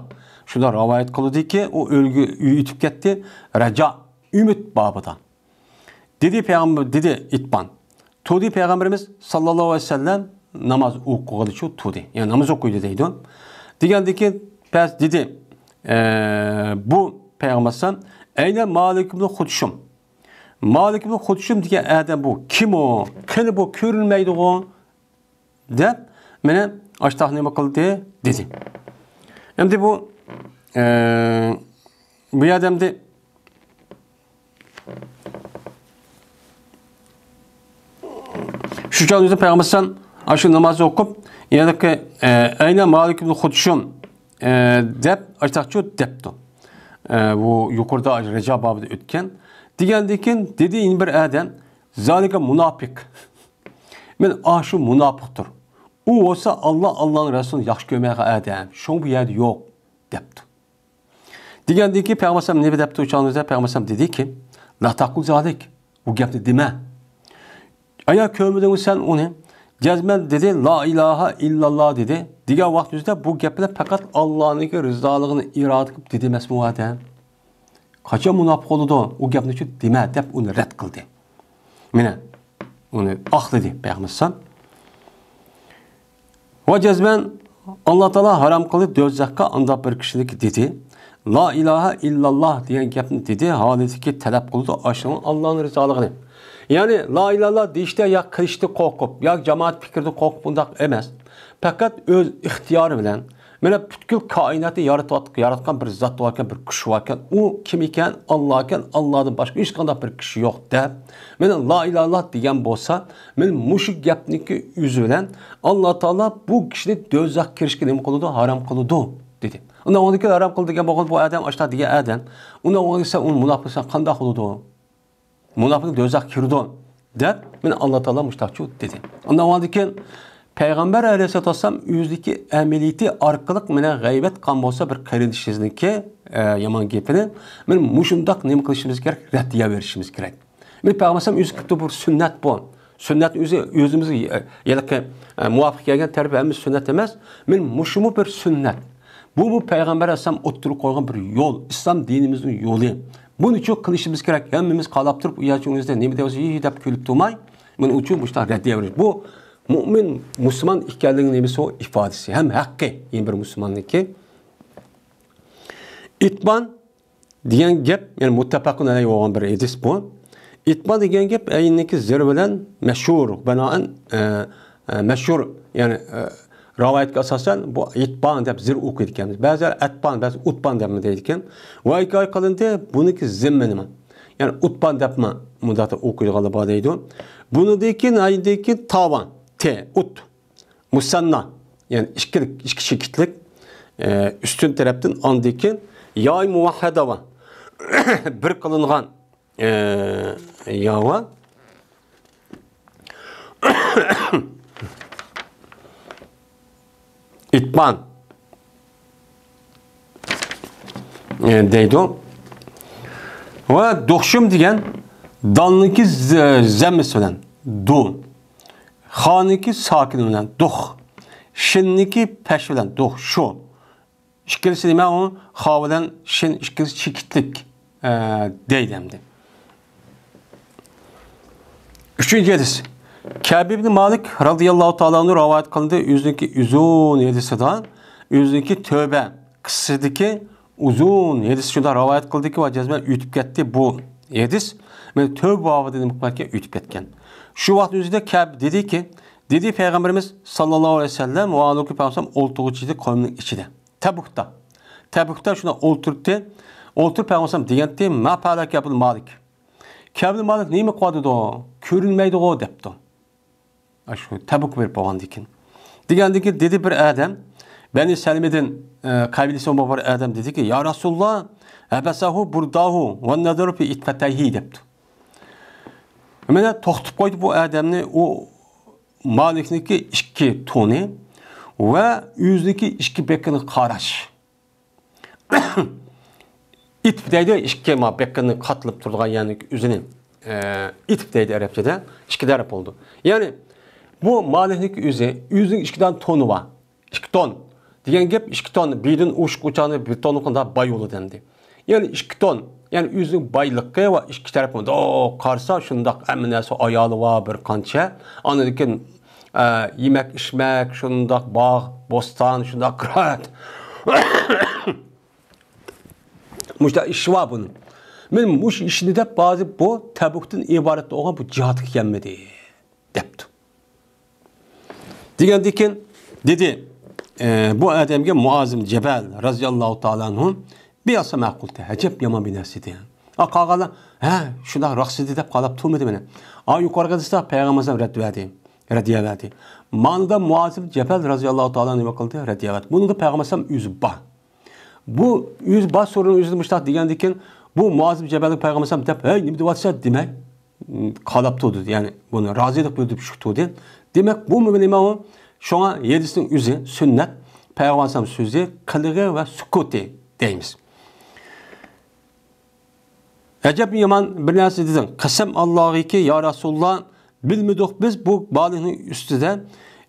شۇنداق رىۋايەت قىلدىكى، ئۇ ئۆلگە ئۆتۈپ كەتتى. رەجا، ئۈمىد بابىدا. دېدى پەيغەمبەر، دېدى ئىتبان. تۇردى پەيغەمبىرىمىز ساللاللاھۇ ئەلەيھى ۋەسەللەم ناماز ئوقۇغىلىچۇ تۇردى. يەنى ناماز ئوقۇيدۇ دەيدۇ. دېگەندىن كېيىن پەس دېدى، ئە، بۇ پەيغەمبەر ئەلەيھىسسالام، ئەينە مالىك ئىبنى خۇدشۇم؟ مالىك ئىبنى خۇدشۇم دېگەن ئادەم بۇ كىم ئۇ؟ قېنى بۇ كۆرۈنمەيدىغۇ؟ دەپ، مانا ئاشتاق نېمە قىلدى؟ دېدى. ئەمدى بۇ، ئە، بۇ ئادەمدى شۇ چاغدا ئۆزى پەيغەمبەر ئەلەيھىسسالام ئاشۇ ناماز ئوقۇپ، يەنى، ئە، ئەينە مالىك ئىبنى خۇدشۇم، ئە، دەپ ئاشتاقچۇ دەپتۇ. ئە، بۇ يۇقىرىدا رەجا بابىدا ئۆتكەن. دېگەندىن كېيىن دېدى يەنە بىر ئادەم، زالىكە مۇناپىق. مانا ئاشۇ مۇناپىقتۇر. ئۇ بولسا ئاللا، ئاللانىڭ رەسۇلىنى ياخشى كۆرمەيدىغان ئادەم. شۇڭا بۇ يەردە يوق، دەپتۇ. دېگەندىن كېيىن پەيغەمبەر ئەلەيھىسسالام نېمە دەپتۇ؟ ئۇ چاغدا پەيغەمبەر ئەلەيھىسسالام دېدىكى، لا تەقۇل زالىك، بۇ گەپنى دېمە. ئايا كۆرمىدىڭمۇ سەن ئۇنى؟ جەزمەن دېدى، لا ئىلاھە ئىللاللا دېدى. دېگەن ۋاقتىمىزدا بۇ گەپ بىلەن پەقەت ئاللانىڭكى رىزالىقىنى ئىرادە قىلىپ دېدى ئەمەسمۇ ئۇ ئادەم؟ قاچان مۇناپىق بولىدۇ؟ ئۇ گەپنى شۇ دېمە دەپ ئۇنى رەت قىلدى. مانا، ئۇنى ئاقلىدى پەيغەمبەر ئەلەيھىسسالام. ۋە جەزمەن ئاللا تائالا ھارام قىلدى دوزاخقا ئانداق بىر كىشىنى دېدى. لا ئىلاھە ئىللاللا دېگەن گەپنى دېدى، ھالىتىكى تەلەپ قىلىدۇ ئاشۇنىڭ ئاللانىڭ رىزالىقىنى. يەنى لا ئىلاھە ئىللاللا دېيىشتە يا قىلىشتىن قورقۇپ، يا جامائەت پىكرىدىن قورقۇپ ئۇنداق ئەمەس. پەقەت ئۆز ئىختىيارى بىلەن، مانا پۈتكۈل كائىناتنى يارىتىۋاتقان، ياراتقان بىر زات باركەن، بىر كۈچ باركەن، ئۇ كىم ئىكەن؟ ئاللا ئىكەن، ئاللادىن باشقا ھېچقانداق بىر كۈچ يوق دەپ، مانا لا ئىلاھە ئىللاللا دېگەن بولسا، مانا مۇشۇ گەپنىڭكى ئۆزى بىلەن ئاللا تائالا بۇ كىشىنى دوزاخقا كىرىشكە نېمە قىلىدۇ؟ ھارام قىلىدۇ، دېدى. ئۇنداق بولغاندىكىن ھارام قىلدى دېگەن بولغان بۇ ئادەم ئاشۇنداق دېگەن ئادەم. ئۇنداق بولغاندىكىن سەن ئۇنى مۇناپىق دېسەڭ قانداق بولىدۇ؟ مۇناپىق دوزاخقا كىرىدۇ دەپ، مانا ئاللا تائالا مۇشۇنداقچۇ دېدى. ئۇنداق بولغاندىكىن پەيغەمبەر ئەلەيھىسسالاتۇ ۋەسسالام ئۆزىنىڭكى ئەمەلىيىتى ئارقىلىق مانا غەيۋەت قىلغان بولسا بىر قېرىندىشىمىزنىڭكى، ئە، يامان گېپىنى، مانا مۇشۇنداق نېمە قىلىشىمىز كېرەك؟ رەددىيە بېرىشىمىز كېرەك. مانا پەيغەمبەر ئەلەيھىسسالام ئۆزى قىپتۇ بىر سۈننەت بۇ. سۈننەتنى ئۆزى، ئۆزىمىزگە، ئە، ھېلىقى، ئە، مۇۋاپىق كەلگەن تەرىپى ھەممىسى سۈننەت ئەمەس. مانا مۇشۇمۇ بىر سۈننەت. بۇمۇ پەيغەمبەر ئەلەيھىسسالام ئوتتۇرىغا قويغان بىر يول، ئىسلام دىنىمىزنىڭ يولى. بۇنى شۇ قىلىشىمىز كېرەك. ھەممىمىز قالاپ تۇرۇپ، ئۇ يەرچە ئۇنىڭ ئۈستىدە نېمە دەۋاتسا، ھىي، ھىي دەپ كۈلۈپ تۇرماي، مانا ئۇنىڭ ئۈچۈن مۇشۇنداق رەددىيە بېرىش. بۇ مۆمىن، مۇسۇلمان ئىكەنلىكىنىڭ نېمىسى ئۇ؟ ئىپادىسى ھەم ھەققى. يەنە بىر مۇسۇلماننىڭكى. ئىتبان دېگەن گەپ، يەنى مۇتتەپەقۇن ئەلەيھى بولغان بىر ھەدىس بۇ. ئىتبان دېگەن گەپ ئەينىكى زىر بىلەن مەشھۇر، بىنائەن، ئە، ئە، مەشھۇر، يەنى، ئە، رىۋايەتكە ئاساسەن بۇ ئىتبان دەپ زىر ئوقۇيدىكەن. بەزىلەر ئەتبان، بەزى ئۇتبان دەپمۇ دەيدىكەن. ۋە ھېكايە قىلىندى، بۇنىڭكى زىممىنىما، يەنى ئۇتبان دەپمۇ مۇنداقتا ئوقۇيدىغانلار بار دەيدۇ. بۇنىڭدىن كېيىن، ئايندىن كېيىن تاۋان، تې، ئۇت. مۇسەننا، يەنى ئىككىلىك، ئىككى چېكىتلىك، ئە، ئۈستۈن تەرەپتىن ئاندىن كېيىن ياي مۇۋەھھەدە بار. بىر قىلىنغان، ئە، يا بار. ئىتبان. ئە، دەيدۇ. ۋە دۇخشۇم دېگەن دالنىڭكى ز-، زەممىسى بىلەن دۇ، خانىڭكى ساكىنى بىلەن دۇخ، شىننىڭكى پەش بىلەن دۇخ، شۇ. ئىككىلىسى نېمە؟ ئۇ خا بىلەن شىن ئىككىلىسى چېكىتلىك، ئە، دەيدۇ ئەمدى. ئۈچىنچى ھەدىس. كەب ئىبن مالىك رازىياللاھۇ تائالا ئەنھۇ رىۋايەت قىلدى. ئۆزىنىڭكى ئۇزۇن ھەدىسىدا، ئۆزىنىڭكى تۆبە قىسسىسىدىكى ئۇزۇن ھەدىس شۇنداق رىۋايەت قىلدىكى، ۋە جەزمەن ئۆتۈپ كەتتى بۇ ھەدىس. مانا تۆبە بابىدا نېمە قىلىپ ئۆتۈپ كەتكەن. شۇ ۋاقىت ئۆزىدە كەب دېدىكى، دېدى پەيغەمبىرىمىز ساللاللاھۇ ئەلەيھى ۋەسەللەم ۋە ئالىھى پەيغەمبەر ئولتۇرغۇچى ئىدى قومنىڭ ئىچىدە. تەبۇكتا. تەبۇكتا شۇنداق ئولتۇرتتى. ئولتۇرۇپ پەيغەمبەر دېگەنتى، ما پەئەلە كەبۇل مالىك. كەبۇل مالىك نېمە قىلىۋاتىدۇ؟ كۆرۈنمەيدىغۇ دەپتۇ. ئاشۇ تەبۇك بېرىپ بولغاندىن كېيىن. دېگەندىن كېيىن دېدى بىر ئادەم، بەنى سەلىمىدىن، ئە، قەبىلىسى بولغان بىر ئادەم دېدىكى، يا رەسۇلاللا، ھەبەسەھۇ بۇرداھۇ ۋە نەزەرۇ فى ئىتفەتەيھى دەپتۇ. مانا توختىتىپ قويدى بۇ ئادەمنى، ئۇ مالىكنىڭكى ئىككى تونى ۋە ئۆزىنىڭكى ئىككى بېقىنىغا قاراش. ئىتف دەيدۇ، ئىككى ما بېقىنى قاتلىپ تۇرىدىغان يەرنىڭ ئۆزىنى، ئە، ئىتف دەيدۇ ئەرەبچىدە. ئىككى تەرەپ بولىدۇ. يەنى بۇ مالىكنىڭكى ئۆزى، ئۆزىنىڭ ئىككى دانە تونى بار. ئىككى تون دېگەن گەپ، ئىككى تون، بىردىن ئوشۇق ئوچاقنى بىر تونغا قانداق باي بولىدۇ ئەمدى. يەنى ئىككى تون، يەنى ئۆزىنىڭ بايلىقى ۋە ئىككى تەرەپ بولىدۇ. ئو، قارىسا شۇنداق ھەممە نەرسە ئايالى بار بىر قانچە. ئاندىن كېيىن، ئە، يېمەك ئىچمەك شۇنداق باغ، بوستان شۇنداق راھەت. مۇشۇنداق ئىشى بار بۇنىڭ. مەن مۇشۇ ئىشنى دەپ ھازىر بۇ تەبۇكتىن ئىبارەت بولغان بۇ جىھادقا كەلمىدى، دەپتۇ. دېگەندىن كېيىن دېدى، ئە، بۇ ئادەمگە مۇئاز ئىبن جەبەل رازىياللاھۇ تائالا ئەنھۇ، بىئەسا مەقۇلتە، ئەجەب يامان بىر نەرسە ئىدى. ئا، قالغانلار، ھە، شۇنداق راست ئىدى دەپ قاراپ تۇرمىدى مانا. ئا، يۇقىرىقىدا پەيغەمبەر رەت بەردى، رەددىيە بەردى. مانىدا مۇئاز ئىبن جەبەل رازىياللاھۇ تائالا ئەنھۇ نېمە قىلدى؟ رەددىيە بەردى. بۇنىڭدا پەيغەمبەر ئۆزى بار. بۇ ئۆزى بار سورۇنىڭ ئۆزىدە مۇشۇنداق دېگەندىن كېيىن، بۇ مۇئاز ئىبن جەبەلگە پەيغەمبەر دەپ، ھەي، نېمە دەۋاتىسەن دېمەي، قاراپ تۇردى. يەنى بۇنى رازىلىق بىلدۈرۈپ چىقىپ تۇردى. دېمەك، بۇمۇ نېمە ئۇ؟ شۇڭا ھەدىسنىڭ ئۆزى سۈننەت، پەيغەمبەر سۆزى، قىلىقى ۋە سۈكۈتى دەيمىز. ئەجەب يامان بىر نەرسە دېدىڭ. قەسەم ئاللاغىكى، يا رەسۇلاللا، بىلمىدۇق بىز بۇ بالىنىڭ ئۈستىدە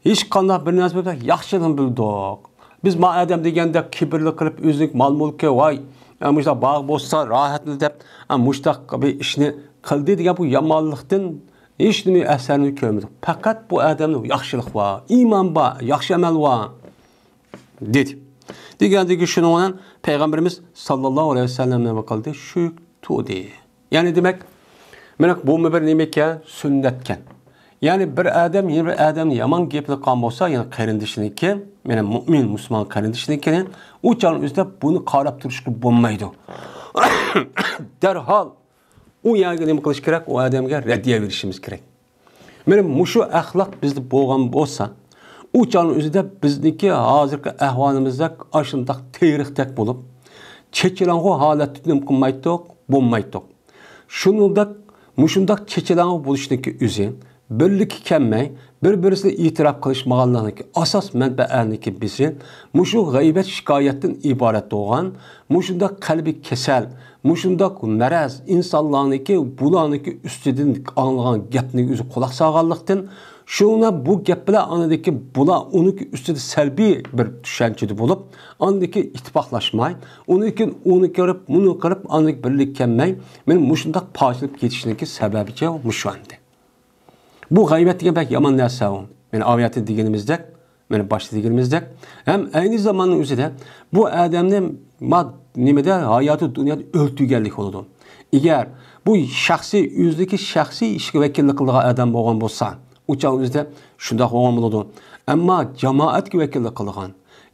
ھېچقانداق بىر نەرسە بىلمىدۇق، ياخشىلىقنى بىلدۇق. بىز ما ئادەم دېگەندەك كىبىرلىك قىلىپ، ئۆزىنىڭ مال-مۈلكى، ۋاي، ئە، مۇشۇنداق باغ بولسا راھەتنى دەپ، ئە، مۇشۇنداق بىر ئىشنى قىلدى دېگەن بۇ يامانلىقتىن ھېچنېمە ئەسەرنى كۆرمىدۇق. پەقەت بۇ ئادەمدە ياخشىلىق بار، ئىمان بار، ياخشى ئەمەل بار. دېدى. دېگەندىكى شۇنىڭ بىلەن پەيغەمبىرىمىز ساللاللاھۇ ئەلەيھى ۋەسەللەم نېمە قىلدى؟ شۈك تۇردى. يەنى دېمەك، مانا بۇمۇ بىر نېمىكەن؟ سۈننەتكەن. يەنى بىر ئادەم يەنە بىر ئادەمنى يامان گەپلىگەن بولسا، يەنى قېرىندىشىنىڭكى، مانا مۇئمىن، مۇسۇلمان قېرىندىشىنىڭكىنى، ئۇ چاغنىڭ ئۆزىدە بۇنى قاراپ تۇرۇشقا بولمايدۇ. دەرھال ئۇ يەرگە نېمە قىلىش كېرەك؟ ئۇ ئادەمگە رەددىيە بېرىشىمىز كېرەك. مانا مۇشۇ ئەخلاق بىزدە بولغان بولسا، ئۇ چاغنىڭ ئۆزىدە بىزنىڭكى ھازىرقى ئەھۋالىمىزدەك ئاشۇنداق تېرىقتەك بولۇپ، چېچىلاڭغۇ ھالەتتە نېمە قىلمايتتۇق، بولمايتتۇق. شۇنىڭدەك، مۇشۇنداق چېچىلاڭغۇ بولۇشنىڭكى ئۆزى، بىرلىككە كەلمەي، بىر-بىرسىنى ئېتىراپ قىلىشمىغانلىقنىڭكى ئاساس مەنبەئەنىڭكى بىرسى، مۇشۇ غەيۋەت شىكايەتتىن ئىبارەت بولغان، مۇشۇنداق قەلبىي كېسەل، مۇشۇنداق مەرەز ئىنسانلارنىڭكى، بۇلارنىڭكى ئۈستىدىن ئاڭلىغان گەپنى ئۆزى قۇلاق سالغانلىقتىن، شۇڭا بۇ گەپ بىلەن ئاندىكى بۇلار ئۇنىڭكى ئۈستىدە سەلبىي بىر چۈشەنچىدە بولۇپ، ئاندىكى ئىتتىپاقلاشماي، ئۇنىڭكى ئۇنى كۆرۈپ، مۇنى قىلىپ، ئاندىكى بىرلىككە كەلمەي، مانا مۇشۇنداق پارچىلىنىپ كېتىشنىڭكى سەۋەبىچە مۇشۇ ئەمدى. بۇ غەيۋەت دېگەن بەك يامان نەرسە ئۇ. مانا ئاۋۇ يەردە دېگىنىمىزدەك، مانا باشتا دېگىنىمىزدەك، ھەم ئەينى زاماننىڭ ئۆزىدە بۇ ئادەمنى ما-، نېمىدە، ھاياتى دۇنيادا ئۆلتۈرگەنلىك بولىدۇ. ئەگەر بۇ شەخسىي، ئۆزىنىڭكى شەخسىي ئىشىگە ۋەكىللىك قىلىدىغان ئادەم بولغان بولسا، ئۇ چاغ ئۆزىدە شۇنداق بولغان بولىدۇ. ئەمما جامائەتكە ۋەكىللىك قىلىدىغان،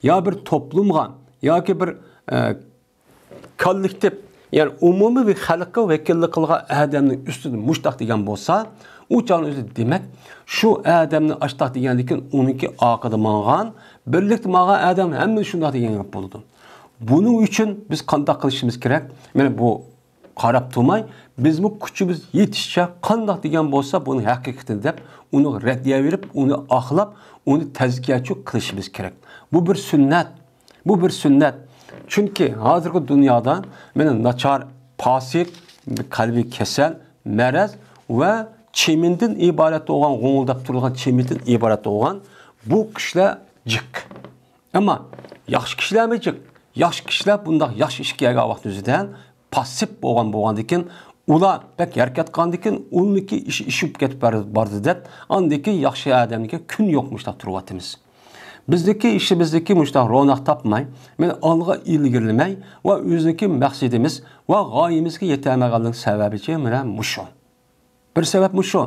يا بىر توپلۇمغا، ياكى بىر، ئە، كوللېكتىپ، يەنى ئومۇمىي بىر خەلققە ۋەكىللىك قىلغان ئادەمنىڭ ئۈستىدە مۇشتاق دېگەن بولسا، ئۇ چاغنىڭ ئۆزىدە دېمەك، شۇ ئادەمنى ئاشتاق دېگەندىن كېيىن ئۇنىڭكى ئارقىدا ماڭغان، بىرلىكتە ماڭغان ئادەم ھەممىسى شۇنداق دېگەن گەپ بولىدۇ. بۇنىڭ ئۈچۈن بىز قانداق قىلىشىمىز كېرەك؟ مانا بۇ قاراپ تۇرماي، بىزمۇ كۈچىمىز يېتىشىچە قانداق دېگەن بولسا، بۇنى ھەقىقىتىنى دەپ، ئۇنىڭغا رەددىيە بېرىپ، ئۇنى ئاقلاپ، ئۇنى تەزكىيەچۇ قىلىشىمىز كېرەك. بۇ بىر سۈننەت. بۇ بىر سۈننەت. چۈنكى ھازىرقى دۇنيادا مانا ناچار، پاسىق، قەلبىي كېسەل، مەرەز ۋە چىمىندىن ئىبارەت بولغان، غۇڭۇلداپ تۇرىدىغان چىمىندىن ئىبارەت بولغان بۇ كىشىلەر جىق. ئەمما ياخشى كىشىلەرمۇ جىق. ياخشى كىشىلەر بۇنداق ياخشى ئىشكە كەلگەن ۋاقىت ئۆزىدە پاسسىپ بولغان، بولغاندىكىن، ئۇلار بەك ھەرىكەت قىلغاندىكىن، ئۇنىڭكى ئىشى ئىشىپ كېتىپ بار-، بارىدۇ دەپ، ئاندىكى ياخشى ئادەمگە كۈن يوق مۇشتاق تۇرۇۋاتىمىز. بىزدىكى ئىشىمىزدىكى مۇشتاق روناق تاپماي، مانا ئالغا ئىلگىرىلىمەي ۋە ئۆزىنىڭكى مەقسىتىمىز ۋە غايىمىزگە يېتەلمەيدىغانلىق سەۋەبىچە مانا مۇشۇ. بىر سەۋەب مۇشۇ.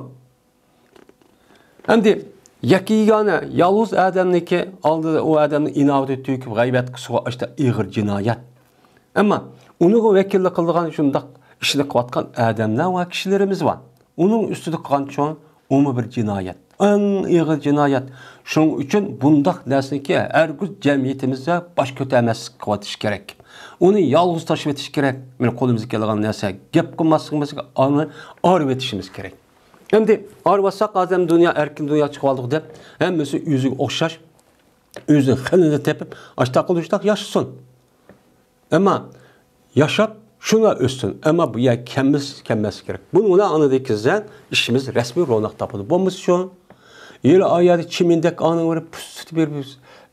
ئەمدى يەككە يېگانە، يالغۇز ئادەمنىڭكى ئالدىدا ئۇ ئادەمنىڭ ئىناۋىتى تۈگىگەن غەيۋەت قىلسىغۇ ئاشتا ئېغىر جىنايەت. ئەمما ئۇنىڭغا ۋەكىللىك قىلىدىغان شۇنداق ئىشنى قىلىۋاتقان ئادەملەر ۋە كىشىلىرىمىز بار. ئۇنىڭ ئۈستىدە قىلغانچۇ، ئۇمۇ بىر جىنايەت. ئەڭ ئېغىر جىنايەت. شۇنىڭ ئۈچۈن بۇنداق نەرسىنىڭكى ھەرگىز جەمئىيىتىمىزدە باش كۆتەرمەسلىك قىلىۋېتىش كېرەك. ئۇنى يالغۇز تاشلىۋېتىش كېرەك. مانا قولىمىزغا كېلىدىغان نەرسە، گەپ قىلماسلىقىمىزغا ئارىۋېتىشىمىز كېرەك. ئەمدى ئارىۋاتساق، ھازىر دۇنيا ئەركىن دۇنيا چىقىۋالدۇق دەپ، ھەممىسى ئۆزىگە ئوخشاش، ئۆزىنىڭ خېلىنى تېپىپ، ئاشتاق قىلىشتاق ياشىسۇن. ئەمما ياشاپ، شۇنى ئۆتسۇن. ئەمما بۇ يەرگە كەلمەس-، كەلمەسلىك كېرەك. بۇنىڭ بىلەن ئاندىن كېيىن بىزنىڭ ئىشىمىز رەسمىي روناق تاپىدۇ. بولمىسا شۇ، ھېلى ئايەردە چىمىندەك ئانىڭ بىر پۇستى بىر،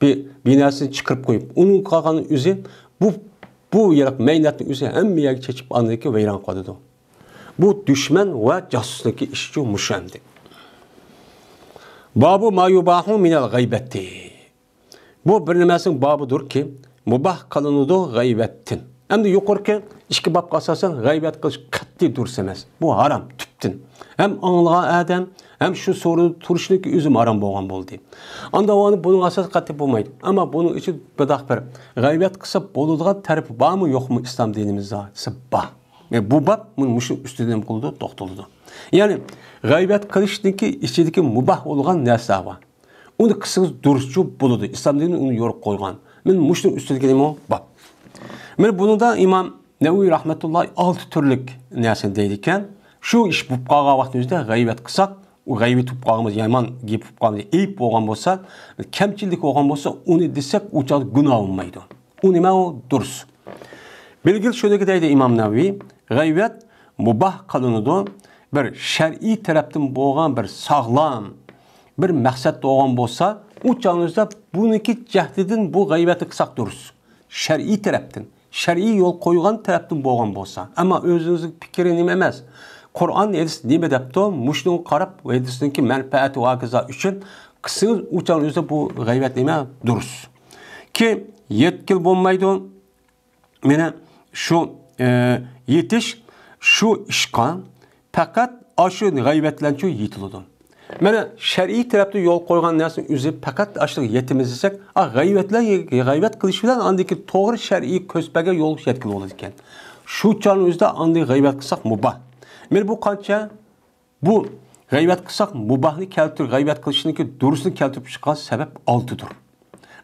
بىر، بىر نەرسىنى چىقىرىپ قويۇپ، ئۇنىڭ قالغان ئۆزى، بۇ، بۇ يەرلىك مەينەتنىڭ ئۆزى ھەممە يەرگە چېچىپ، ئاندىن كېيىن ۋەيران قىلىدۇ. بۇ دۈشمەن ۋە جاسۇسنىڭكى ئىشىچۇ مۇشۇ ئەمدى. بابۇ ما يۇباھۇ مىنەل غەيبەتى. بۇ بىر نېمىسىنىڭ بابىدۇركى، مۇباھ قىلىنىدۇ غەيۋەتتىن. ئەمدى يۇقىرىقى ئىككى بابقا ئاساسەن غەيۋەت قىلىش قەتئىي دۇرۇس ئەمەس. بۇ ھارام، تۈپتىن. ھەم ئاڭلىغان ئادەم، ھەم شۇ سورۇندا تۇرۇشنىڭكى ئۆزىمۇ ھارام بولغان بولدى. ئاندا ئۇنى بۇنىڭ ئاساسى قەتئىي بولمايدۇ. ئەمما بۇنىڭ ئۈچۈن بىرداق بىر غەيۋەت قىلسا بولىدىغان تەرىپى بارمۇ يوقمۇ ئىسلام دىنىمىزدا دېسە بار. يەنى بۇ باب مۇ-، مۇشۇ ئۈستىدىن نېمە قىلىدۇ؟ توختىلىدۇ. يەنى غەيۋەت قىلىشنىڭكى ئىچىدىكى مۇباھ بولغان نەرسىلەر بار. ئۇنى قىلسىڭىز دۇرۇسچۇ بولىدۇ. ئىسلام دىنى ئۇنى يورۇق قويغان. مانا مۇشۇنىڭ ئۈستىدىكى نېمە باب. مانا بۇنىڭدا ئىمام نەۋەۋى رەھمەتۇللا ئالتە تۈرلۈك نەرسىنى دەيدىكەن. شۇ ئىش بولۇپ قالغان ۋاقتىمىزدا غەيۋەت قىلساق، ئۇ غەيۋەت بولۇپ قالغان بولسا، يامان گېپى بولۇپ قالغان بولسا، ئەيىب بولغان بولسا، ئۇنى دېسەك، ئۇ چاغدا گۇناھ بولمايدۇ. ئۇ نېمە ئۇ؟ دۇرۇس. بىلگىلى شۇنىكى دەيدۇ ئىمام نەۋەۋى، غەيۋەت مۇباھ قىلىنىدۇ. بىر شەرئىي تەرەپتىن بولغان بىر ساغلام، بىر مەقسەت بولغان بولسا، ئۇ چاغىمىزدا بۇنىڭكى جەھىتىدىن بۇ غەيۋەتنى قىلساق دۇرۇس. شەرئىي تەرەپتىن، شەرئىي يول قويغان تەرەپتىن بولغان بولسا. ئەمما ئۆزىمىزنىڭ پىكرى نېمە ئەمەس. قۇرئان، ھەدىس نېمە دەپتۇ؟ مۇشۇنىڭغا قاراپ، ھەدىسنىڭكى مەنپەئەتى ۋە ھاكازا ئۈچۈن قىلسىڭىز، ئۇ چاغدا ئۆزى بۇ غەيۋەت نېمە؟ دۇرۇس. كېيىن يەتكىلى بولمايدۇ. مانا شۇ، ئە، يېتىش شۇ ئىشقا پەقەت ئاشۇ غەيۋەت بىلەنچۇ يېتىلىدۇ. مانا شەرئىي تەرەپتە يول قويغان نەرسىنىڭ ئۆزى پەقەت ئاشۇنىڭغا يېتىمىز دېسەك، ئا، غەيۋەت بىلەن، غەيۋەت قىلىش بىلەن ئاندىن كېيىن توغرا شەرئىي كۆسپەگە يول يەتكىلى بولىدىكەن. شۇ چاغنىڭ ئۆزىدە ئاندىن غەيۋەت قىلساق مۇباھ. مانا بۇ قانچە؟ بۇ غەيۋەت قىلساق مۇباھنى كەلتۈر-، غەيۋەت قىلىشنىڭكى دۇرۇسىنى كەلتۈرۈپ چىققان سەۋەب ئالتىدۇر.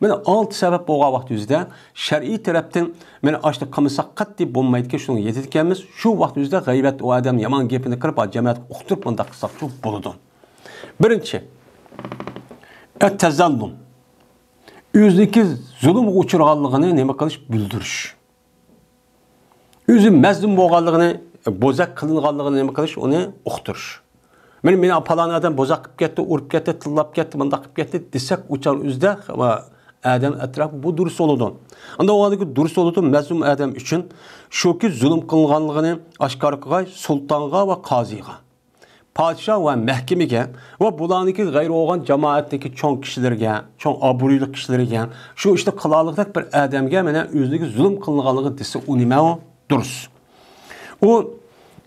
مانا ئالتە سەۋەب بولغان ۋاقتى يۈزىدە شەرئىي تەرەپتىن مانا ئاشۇنى قىلمىساق قەتئىي بولمايدىكەن، شۇنىڭغا يېتىدىكەنمىز. شۇ ۋاقىت يۈزىدە غەيۋەت ئۇ ئادەم يامان گېپىنى قىلىپ، جەمەتكە ئۇقتۇرۇپ مۇنداق قىلساقچۇ بولىدۇ. بىرىنچى، ئەتتەزەللۇم. ئۆزىنىڭكى زۇلۇمغا ئۇچرىغانلىقىنى نېمە قىلىش؟ بىلدۈرۈش. ئۆزى مەزلۇم بولغانلىقىنى، بوزەك قىلىنغانلىقىنى نېمە قىلىش؟ ئۇنى ئۇقتۇرۇش. مانا مېنى پالان ئادەم بوزەك قىلىپ كەتتى، ئۇرۇپ كەتتى، تىللاپ كەتتى، مۇنداق قىلىپ كەتتى دېسەك، ئۇ چاغ ئۆزىدە ئادەم ئەتراپى بۇ دۇرۇس بولىدۇ. ئانداق بولغاندىكىن دۇرۇس بولىدۇ، مەزلۇم ئادەم ئۈچۈن شۇكى زۇلۇم قىلىنغانلىقىنى ئاشكارا قىلغاي سۇلتانغا ۋە قازىغا. پادىشاھ ۋە مەھكىمىگە ۋە بۇلارنىڭكى غەيرىي بولغان جامائەتنىڭكى چوڭ كىشىلىرىگە، چوڭ ئابرۇيلۇق كىشىلىرىگە، شۇ ئىشنى قىلالىغۇدەك بىر ئادەمگە مانا ئۆزىگە زۇلۇم قىلىنغانلىقى دېسە، ئۇ نېمە ئۇ؟ دۇرۇس. ئۇ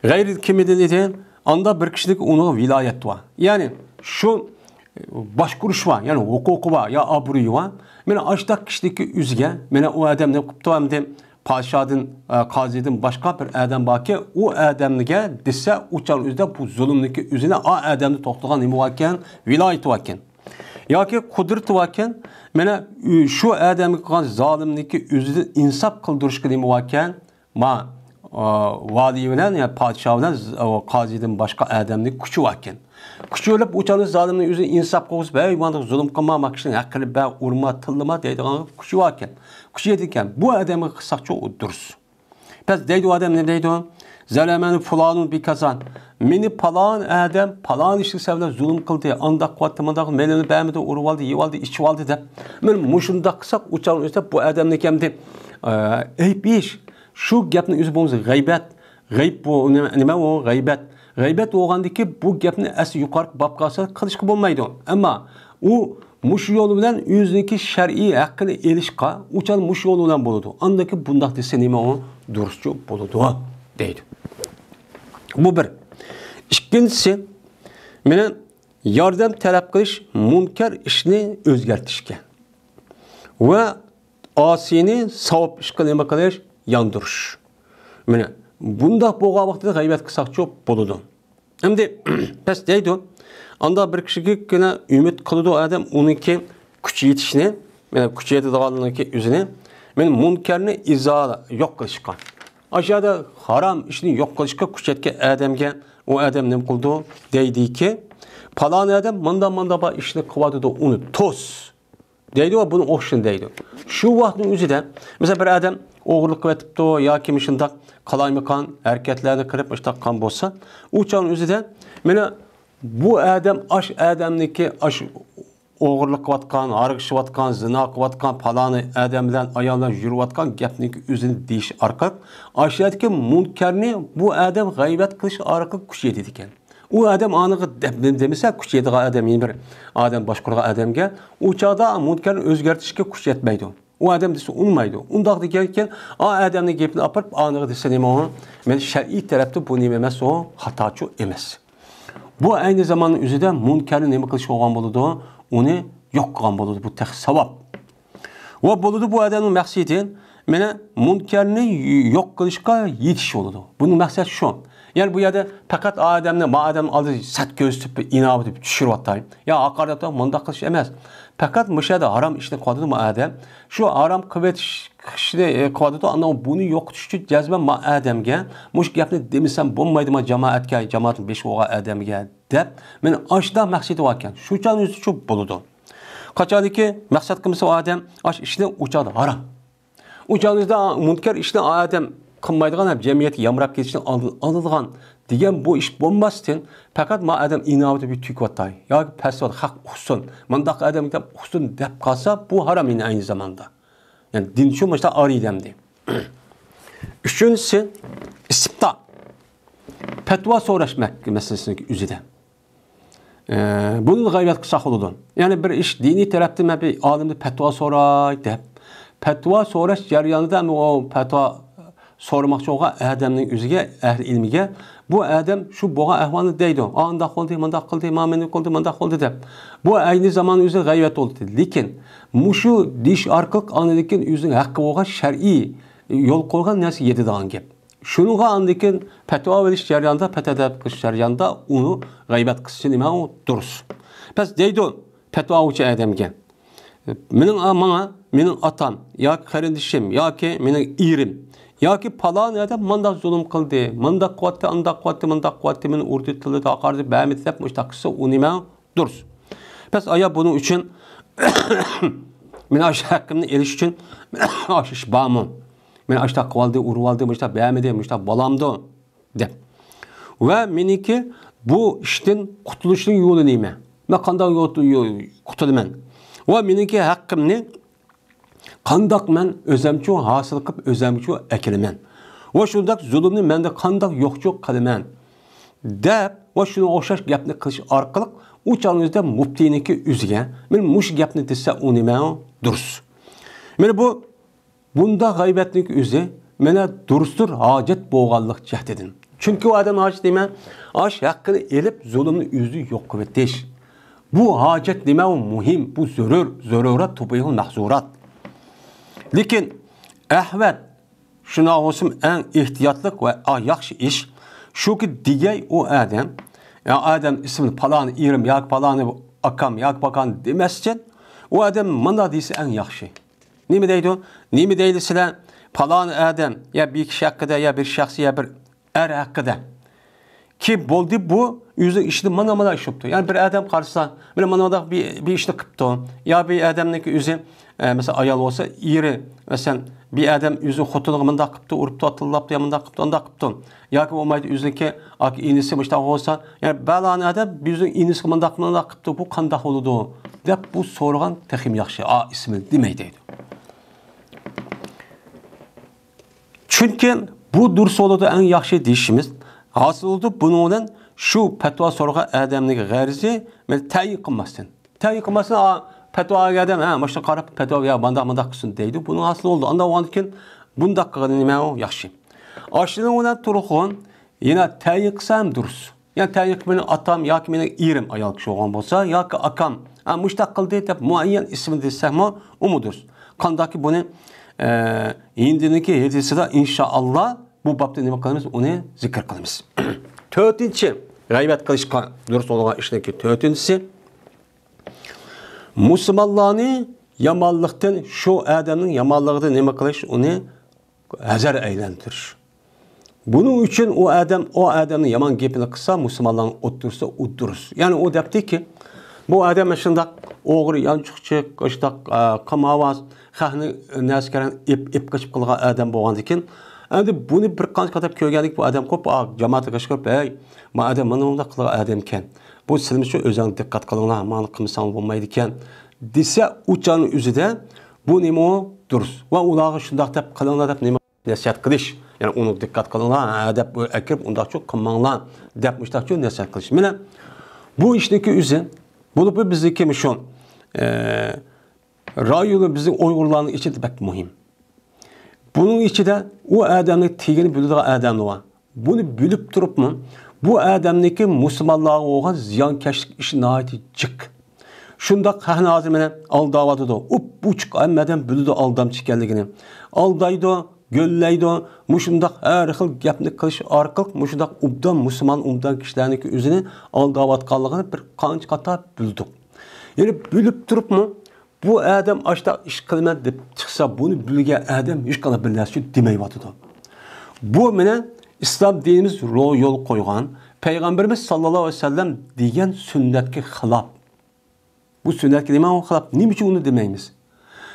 غەيرىي كىم ئىدى؟ ئاندا بىر كىشىنىڭكى ئۇنىڭغا ۋىلايەت بار. يەنى شۇ باشقۇرۇش بار، يەنى ھوقۇقى بار، يا ئابرۇيى بار. مانا ئاشۇنداق كىشىنىڭكى ئۆزىگە، مانا ئۇ ئادەم نېمە قىپتۇ ئەمدى؟ پادىشاھدىن، ئە، قازىدىن باشقا بىر ئادەم باركى، ئۇ ئادەمگە دېسە، ئۇ چاغ ئۆزىدە بۇ زۇلۇمنىڭكى ئۆزىنى ئا ئادەمدە توختىغان نېمە باركەن؟ ۋىلايىتى باركەن. ياكى قۇدرىتى باركەن. مانا، ئۈ-، شۇ ئادەمگە قىلغان زالىمنىڭكى ئۆزىدىن ئىنساپ قىلدۇرۇشقا نېمە باركەن؟ ما، ئە، ئا، ۋالىي بىلەن، يا پادىشاھ بىلەن ز-، ئا، قازىدىن باشقا ئادەمنىڭ كۈچى باركەن. كۈچى بولۇپ، ئۇ چاغدا زالىمنىڭ ئۆزى ئىنساپ قىلغۇسى، ھەي، مانداق زۇلۇم قىلما، ما كىشىنىڭ ھەققىنى بەر، ئۇرما، تىللىما دەيدىغان كۈچى باركەن. كۈچى يېتىدىكەن. بۇ ئادەمگە قىلساقچۇ، ئۇ دۇرۇس. بەس دەيدۇ ئادەم، نېمە دەيدۇ؟ زەلەمەنى پۇلانۇن بىكازان. مېنى پالان ئادەم پالان ئىشلىك سەۋەبلەر زۇلۇم قىلدى، ئانداق قىلىۋاتتى، مانداق، مېلىنى بەرمىدى، ئۇرۇۋالدى، يېۋالدى، ئىچىۋالدى دەپ. مانا مۇشۇنداق قىلساق، ئۇ چاغنى ئۆتسە، بۇ ئادەمنىڭ ئەمدى، ئە، ئەيىب ئىش. شۇ گەپنىڭ ئۆزى بولمىسا غەيبەت. غەيب بۇ نېمە، نېمە ئۇ؟ غەيبەت. غەيبەت بولغاندىكى بۇ گەپنى ئەسلى يۇقىرىقى بابقا ئاساسەن قىلىشقا بولمايدۇ. ئەمما ئۇ مۇشۇ يول بىلەن ئۆزىنىڭكى شەرئىي ھەققىنى ئېلىشقا ئۇچان مۇشۇ يول بىلەن بولىدۇ. ئاندىن كېيىن بۇنداق دېسە نېمە ئۇ؟ دۇرۇسچۇ بولىدۇ دەيدۇ. بۇ بىر. ئىككىنچىسى، مانا ياردەم تەلەپ قىلىش مۇنكەر ئىشنى ئۆزگەرتىشكە ۋە ئاسىينى ساۋاب ئىشقا نېمە قىلىش؟ ياندۇرۇش. مانا بۇنداق بولغان ۋاقتىدا غەيۋەت قىلساقچۇ بولىدۇ. ئەمدى بەس دەيدۇ. ئاندا بىر كىشىگە ئۈمىد قىلىدۇ ئادەم ئۇنىڭكى كۈچ يېتىشنى، مانا كۈچ يېتىدىغانلىقى ئۆزىنى، مانا مۇنكەرنى ئىزا يوق قىلىشقا. ئاشۇ يەردە ھارام ئىشنى يوق قىلىشقا كۈچ يەتكەن ئادەمگە ئۇ ئادەم نېمە قىلىدۇ؟ دەيدىكى، پالان ئادەم مانداق مانداق بار ئىشنى قىلىۋاتىدۇ، ئۇنى توس. دەيدۇ ۋە بۇنىڭ ئوخشىشىنى دەيدۇ. شۇ ۋاقىتنىڭ ئۆزىدە، مەسىلەن، بىر ئادەم ئوغرىلىق قىلىۋېتىپتۇ ياكى مۇشۇنداق قالايمىقان ھەرىكەتلەرنى قىلىپ مۇشۇنداق قىلغان بولسا، ئۇ چاغنىڭ ئۆزىدە مانا بۇ ئادەم ئاش ئادەمنىكى ئاش ئوغرىلىق قىلىۋاتقان، ھارغىشىۋاتقان، زىنا قىلىۋاتقان، پالانى ئادەم بىلەن ئاياللار يۈرۈۋاتقان گەپنىڭكى ئۆزىنى دېيىش ئارقىلىق، ئاشۇ يەردىكى مۇنكەرنى بۇ ئادەم غەيۋەت قىلىش ئارقىلىق كۈچەيتىدىكەن. ئۇ ئادەم ئانىغا دەپ نېمە دېمىسە، كۈچەيدىغان ئادەم، يەنە بىر ئادەم باشقۇرغان ئادەمگە، ئۇ چاغدا مۇنكەرنى ئۆزگەرتىشكە كۈچ يەتمەيدۇ. ئۇ ئادەم دېسە ئۇنىمايدۇ. ئۇنداق دېگەنكىن، ئا ئادەمنىڭ گېپىنى ئاپىرىپ، ئانىغا دېسە نېمە ئۇ؟ مەن شەرئىي تەرەپتە بۇ نېمە ئەمەس ئۇ؟ خاتاچۇ ئەمەس. بۇ ئەينى زاماننىڭ ئۆزىدە مۇنكەرنى نېمە قىلىش بولغان بولىدۇ؟ ئۇنى يوق قىلغان بولىدۇ. بۇ تېخى ساۋاب. ۋە بولىدۇ بۇ ئادەمنىڭ مەقسىتى، مانا مۇنكەرنى يوق قىلىشقا يېتىش بولىدۇ. بۇنىڭ مەقسەت شۇ. يەنى بۇ يەردە پەقەت ئادەمنى، ما ئادەمنىڭ ئالدىدا سەت كۆرسىتىپ، ئىناۋىتىپ چۈشۈرۈۋاتاي. يا ھاقارەت، مۇنداق قىلىش ئەمەس. پەقەت مۇشۇ يەردە ھارام ئىشنى قىلىۋاتىدۇ ما ئادەم. شۇ ھارام قىلىۋېتىش ئىشنى، ئە، قىلىۋاتىدۇ. ئاندىن بۇنى يوقىتىش ئۈچۈن جەزمەن ما ئادەمگە مۇشۇ گەپنى دېمىسەم بولمايدۇ، ما جامائەتكە، جامائەتنىڭ بېشى بولغان ئادەمگە دەپ، مانا ئاشۇنداق مەقسىتى باركەن. شۇ چاغنىڭ ئۆزىچۇ بولىدۇ. قاچانكى مەقسەت قىلمىسا ئۇ ئادەم، ئاشۇ ئىشنى ئۇ چاغدا ھارام. ئۇ چاغدا مۇنكەر ئىشنى ئادەم قىلمايدىغان ھەم جەمئىيەتكە يامراپ كېتىشنىڭ ئالدىنى ئالىدىغان دېگەن بۇ ئىش بولماستىن، پەقەت ما ئادەم ئىناۋىتى بىر تۈگۈۋاتاي ياكى پەسۋات خەق ئۇقسۇن، مۇنداق ئادەم دەپ ئۇقسۇن دەپ قالسا، بۇ ھارام يەنە ئەينى زاماندا. يەنى دىن شۇ مۇشتا ئارىي دەمدى. ئۈچىنچىسى، ئىستىپتا. پەتىۋا سوراش مەك-، مەسىلىسىنىڭ ئۆزىدە. ئە، بۇنى غەيۋەت قىلساق بولىدۇ. يەنى بىر ئىش دىنىي تەرەپتىن مەن بىر ئالىمدىن پەتىۋا سوراي دەپ. پەتىۋا سوراش جەريانىدا ئەمما ئۇ پەتىۋا سورىماقچى بولغان ئادەمنىڭ ئۆزىگە، ئەھلى ئىلمىگە، بۇ ئادەم شۇ بولغان ئەھۋالنى دەيدۇ. ئانداق بولدى، مۇنداق قىلدى، ما مېنى قىلدى، مۇنداق قىلدى دەپ. بۇ ئەينى زامان ئۆزى غەيۋەت بولدى. لېكىن مۇشۇ دېيىش ئارقىلىق ئاندىن كېيىن ئۆزىنىڭ ھەققى بولغان شەرئىي يول قويغان نەرسە يېتىدىغان گەپ. شۇنىڭغا ئاندىن كېيىن پەتىۋا بېرىش جەريانىدا، پەتىۋا تەلەپ قىلىش جەريانىدا ئۇنى غەيۋەت قىلسا نېمە ئۇ دۇرۇس. بەس دەيدۇ پەتىۋا بەرگۈچى ئادەمگە. مېنىڭ، ماڭا، مېنىڭ ئاتام ياكى قېرىندىشىم ياكى مېنىڭ ئېرىم ياكى پالان ئادەم مانداق زۇلۇم قىلدى، مانداق قىلىۋەتتى، ئانداق قىلىۋەتتى، مانداق قىلىۋەتتى، مېنى ئۇردى، تىللىدى، ھاقارەت بەرمىدى دەپ مۇشۇنداق قىلسا ئۇ نېمە؟ دۇرۇس. بەس ئايا بۇنىڭ ئۈچۈن مېنىڭ ئاشۇ ھەققىمنى ئېلىش ئۈچۈن ئاشۇ ئىش بارمۇ؟ مېنى ئاشۇنداق قىلىۋالدى، ئۇرۇۋالدى، مۇشۇنداق بەرمىدى، مۇشۇنداق بولامدۇ؟ دەپ. ۋە مېنىڭكى بۇ ئىشتىن قۇتۇلۇشنىڭ يولى نېمە؟ مەن قانداق يول، يول قۇتۇلىمەن؟ ۋە مېنىڭكى ھەققىمنى قانداق مەن ئۆزەمچۇ ھاسىل قىلىپ، ئۆزەمچۇ ئەكېلىمەن؟ ۋە شۇنداق زۇلۇمنى مەندە قانداق يوقچۇ قىلىمەن؟ دەپ ۋە شۇنىڭغا ئوخشاش گەپنى قىلىش ئارقىلىق ئۇ چاغنىڭ ئۆزىدە مۇپتىنىڭكى ئۆزىگە، مانا مۇشۇ گەپنى دېسە، ئۇ نېمە؟ دۇرۇس. مانا بۇ بۇنداق غەيۋەتنىڭ ئۆزى مانا دۇرۇستۇر ھاجەت بولغانلىق جەھىتىدىن. چۈنكى ئۇ ئادەم ھاجەت نېمە؟ ئاش ھەققىنى ئېلىپ، زۇلۇمنى ئۆزىدىن يوق قىلىۋېتىش. بۇ ھاجەت نېمە؟ ئۇ مۇھىم، بۇ زۆرۈر، زۆرۈرات، تۇبىھۇل مەھزۇرات. لېكىن ئەھۋەت شۇنداق بولسىمۇ ئەڭ ئېھتىياتلىق ۋە ياخشى ئىش شۇكى، دېگەي ئۇ ئادەم، يا ئادەم ئىسمىنى پالانى ئېرىم ياكى پالانى ئاكام ياكى پاكان دېمەستىن، ئۇ ئادەم مانا دېسە ئەڭ ياخشى. نېمە دەيدۇ؟ نېمە دەيدۇ سىلەر؟ پالان ئادەم يا بىر كىشى ھەققىدە يا بىر شەخس يا بىر ئەر ھەققىدە. كېيىن بولدى، بۇ ئۆزىنىڭ ئىشىدا مانا مانا ئىش بوپتۇ. يەنى بىر ئادەم قارىسا، مانا مانداق بىر، بىر ئىشنى قىپتۇ. يا بىر ئادەمنىڭكى ئۆزى، ئە، مەسىلەن، ئايال بولسا، ئېرى، مەسىلەن، بىر ئادەم ئۆزىنىڭ خوتۇنىغا مانداق قىپتۇ، ئۇرۇپتۇ، ئاتىللاپتۇ يا مانداق قىپتۇ، ئانداق قىپتۇ. ياكى بولمايدۇ، ئۆزىنىڭكى ئاكا ئىنىسى مۇشۇنداق بولسا، يەنى بەلانى ئادەم ئۆزىنىڭ ئىنىسىغا مانداق، مانداق قىپتۇ، بۇ قانداق بولىدۇ؟ دەپ بۇ سورىغان تېخىمۇ ياخشى. ئا، ئىسمىنى دېمەي دەيدۇ. چۈنكى بۇ دۇرۇس بولىدۇ، ئەڭ ياخشى دېيىشىمىز ھاسىل بولىدۇ. بۇنىڭ بىلەن شۇ پەتىۋا سورىغان ئادەمنىڭ غەرىزى مەن تەيىن قىلماستىن. تەيىن قىلماستىن، ئا، پەتىۋا ئالغان ئادەم، ھە، مۇشۇنى قاراپ پەتىۋا، يا مانداق، مانداق قىلسۇن دەيدۇ. بۇنىڭ ھاسىل بولىدۇ. ئانداق بولغاندىن كېيىن بۇنداق قىلغىنى نېمە ئۇ ياخشى. ئاشۇنىڭ بىلەن تۇرغۇن يەنە تەيىن قىلسا ھەم دۇرۇس. يەنى تەيىن قىلىپ مېنىڭ ئاتام ياكى مېنىڭ ئېرىم ئايال كىشى بولغان بولسا، ياكى ئاكام، ھە، مۇشۇنداق قىلدى دەپ مۇئەييەن ئىسمىنى دېسەكمۇ، ئۇمۇ دۇرۇس. قانداكى بۇنى، ئە، ھىندىنىڭكى ھەدىسىدە ئىنشائاللا بۇ بابتا نېمە قىلىمىز؟ ئۇنى زىكىر قىلىمىز. تۆتىنچى، غەيۋەت قىلىشقا دۇرۇس بولغان ئىشنىڭكى تۆتىنچىسى، مۇسۇلمانلارنى يامانلىقتىن، شۇ ئادەمنىڭ يامانلىقىدىن نېمە قىلىش؟ ئۇنى ھەزەر ئەيلەندۈرۈش. بۇنىڭ ئۈچۈن ئۇ ئادەم، ئۇ ئادەمنىڭ يامان گېپىنى قىلسا، مۇسۇلمانلارنىڭ ئوتتۇرىسىدا ئۇ دۇرۇس. يەنى ئۇ دەپتىكى، بۇ ئادەم شۇنداق ئوغرى، يانچۇقچى، شۇنداق، ئە، قىمارۋاز، خەقنى نەرسە-كەرەن ئېپ، ئېپ قېچىپ قىلغان ئادەم بولغاندىكىن، ئەمدى بۇنى بىر قانچە قېتىم كۆرگەندىكىن بۇ ئادەم قوپ، ئا، جامائەتكە قىچقۇرۇپ، ھەي، ما ئادەم مانا مۇنداق قىلغان ئادەمكەن. بۇ سىلىمۇ شۇ ئۆزۈڭ دىققەت قىلىڭلار، مانا قىلمىساڭ بولمايدىكەن، دېسە، ئۇ چاغنىڭ ئۆزىدە بۇ نېمە ئۇ؟ دۇرۇس. ۋە ئۇلارغا شۇنداق دەپ قىلىڭلار دەپ نېمە؟ نەسىھەت قىلىش، يەنى ئۇنى دىققەت قىلىڭلار، ھە، دەپ ئەكىرىپ، ئۇنداقچۇ قىلماڭلار دەپ، مۇشتاقچۇ نەسىھەت قىلىش. مانا بۇ ئىشنىڭكى ئۆزى، بولۇپمۇ بىزنىڭكى مۇشۇ، ئە، رايونى بىزنىڭ ئۇيغۇرلارنىڭ ئىچىدە بەك مۇھىم. بۇنىڭ ئىچىدە ئۇ ئادەمنىڭ تېگىنى بىلىدىغان ئادەملەر بار. بۇنى بىلىپ تۇرۇپمۇ، بۇ ئادەمنىڭكى مۇسۇلمانلارغا بولغان زىيانكەشلىك ئىشى ناھايىتى جىق. شۇنداق خەقنى ھازىر مانا ئالداۋاتىدۇ. ئۇپئوچۇق ھەممە ئادەم بىلىدۇ ئالدامچى ئىكەنلىكىنى. ئالدايدۇ، گۆللەيدۇ. مۇشۇنداق ھەر خىل گەپنى قىلىش ئارقىلىق مۇشۇنداق ئوبدان مۇسۇلمان، ئوبدان كىشىلەرنىڭكى ئۆزىنى ئالداۋاتقانلىقىنى بىر قانچە قاتا بىلدۇق. يەنى بىلىپ تۇرۇپمۇ، بۇ ئادەم ئاشۇنداق ئىش قىلىمەن دەپ چىقسا، بۇنى بىلگەن ئادەم ھېچقانداق بىر نەرسە دېمەيۋاتىدۇ. بۇ مانا ئىسلام دىنىمىز رو-، يول قويغان، پەيغەمبىرىمىز ساللاللاھۇ ئەلەيھى ۋەسەللەم دېگەن سۈننەتكە خىلاپ. بۇ سۈننەتكە نېمە خىلاپ؟ نېمە ئۈچۈن ئۇنى دېمەيمىز؟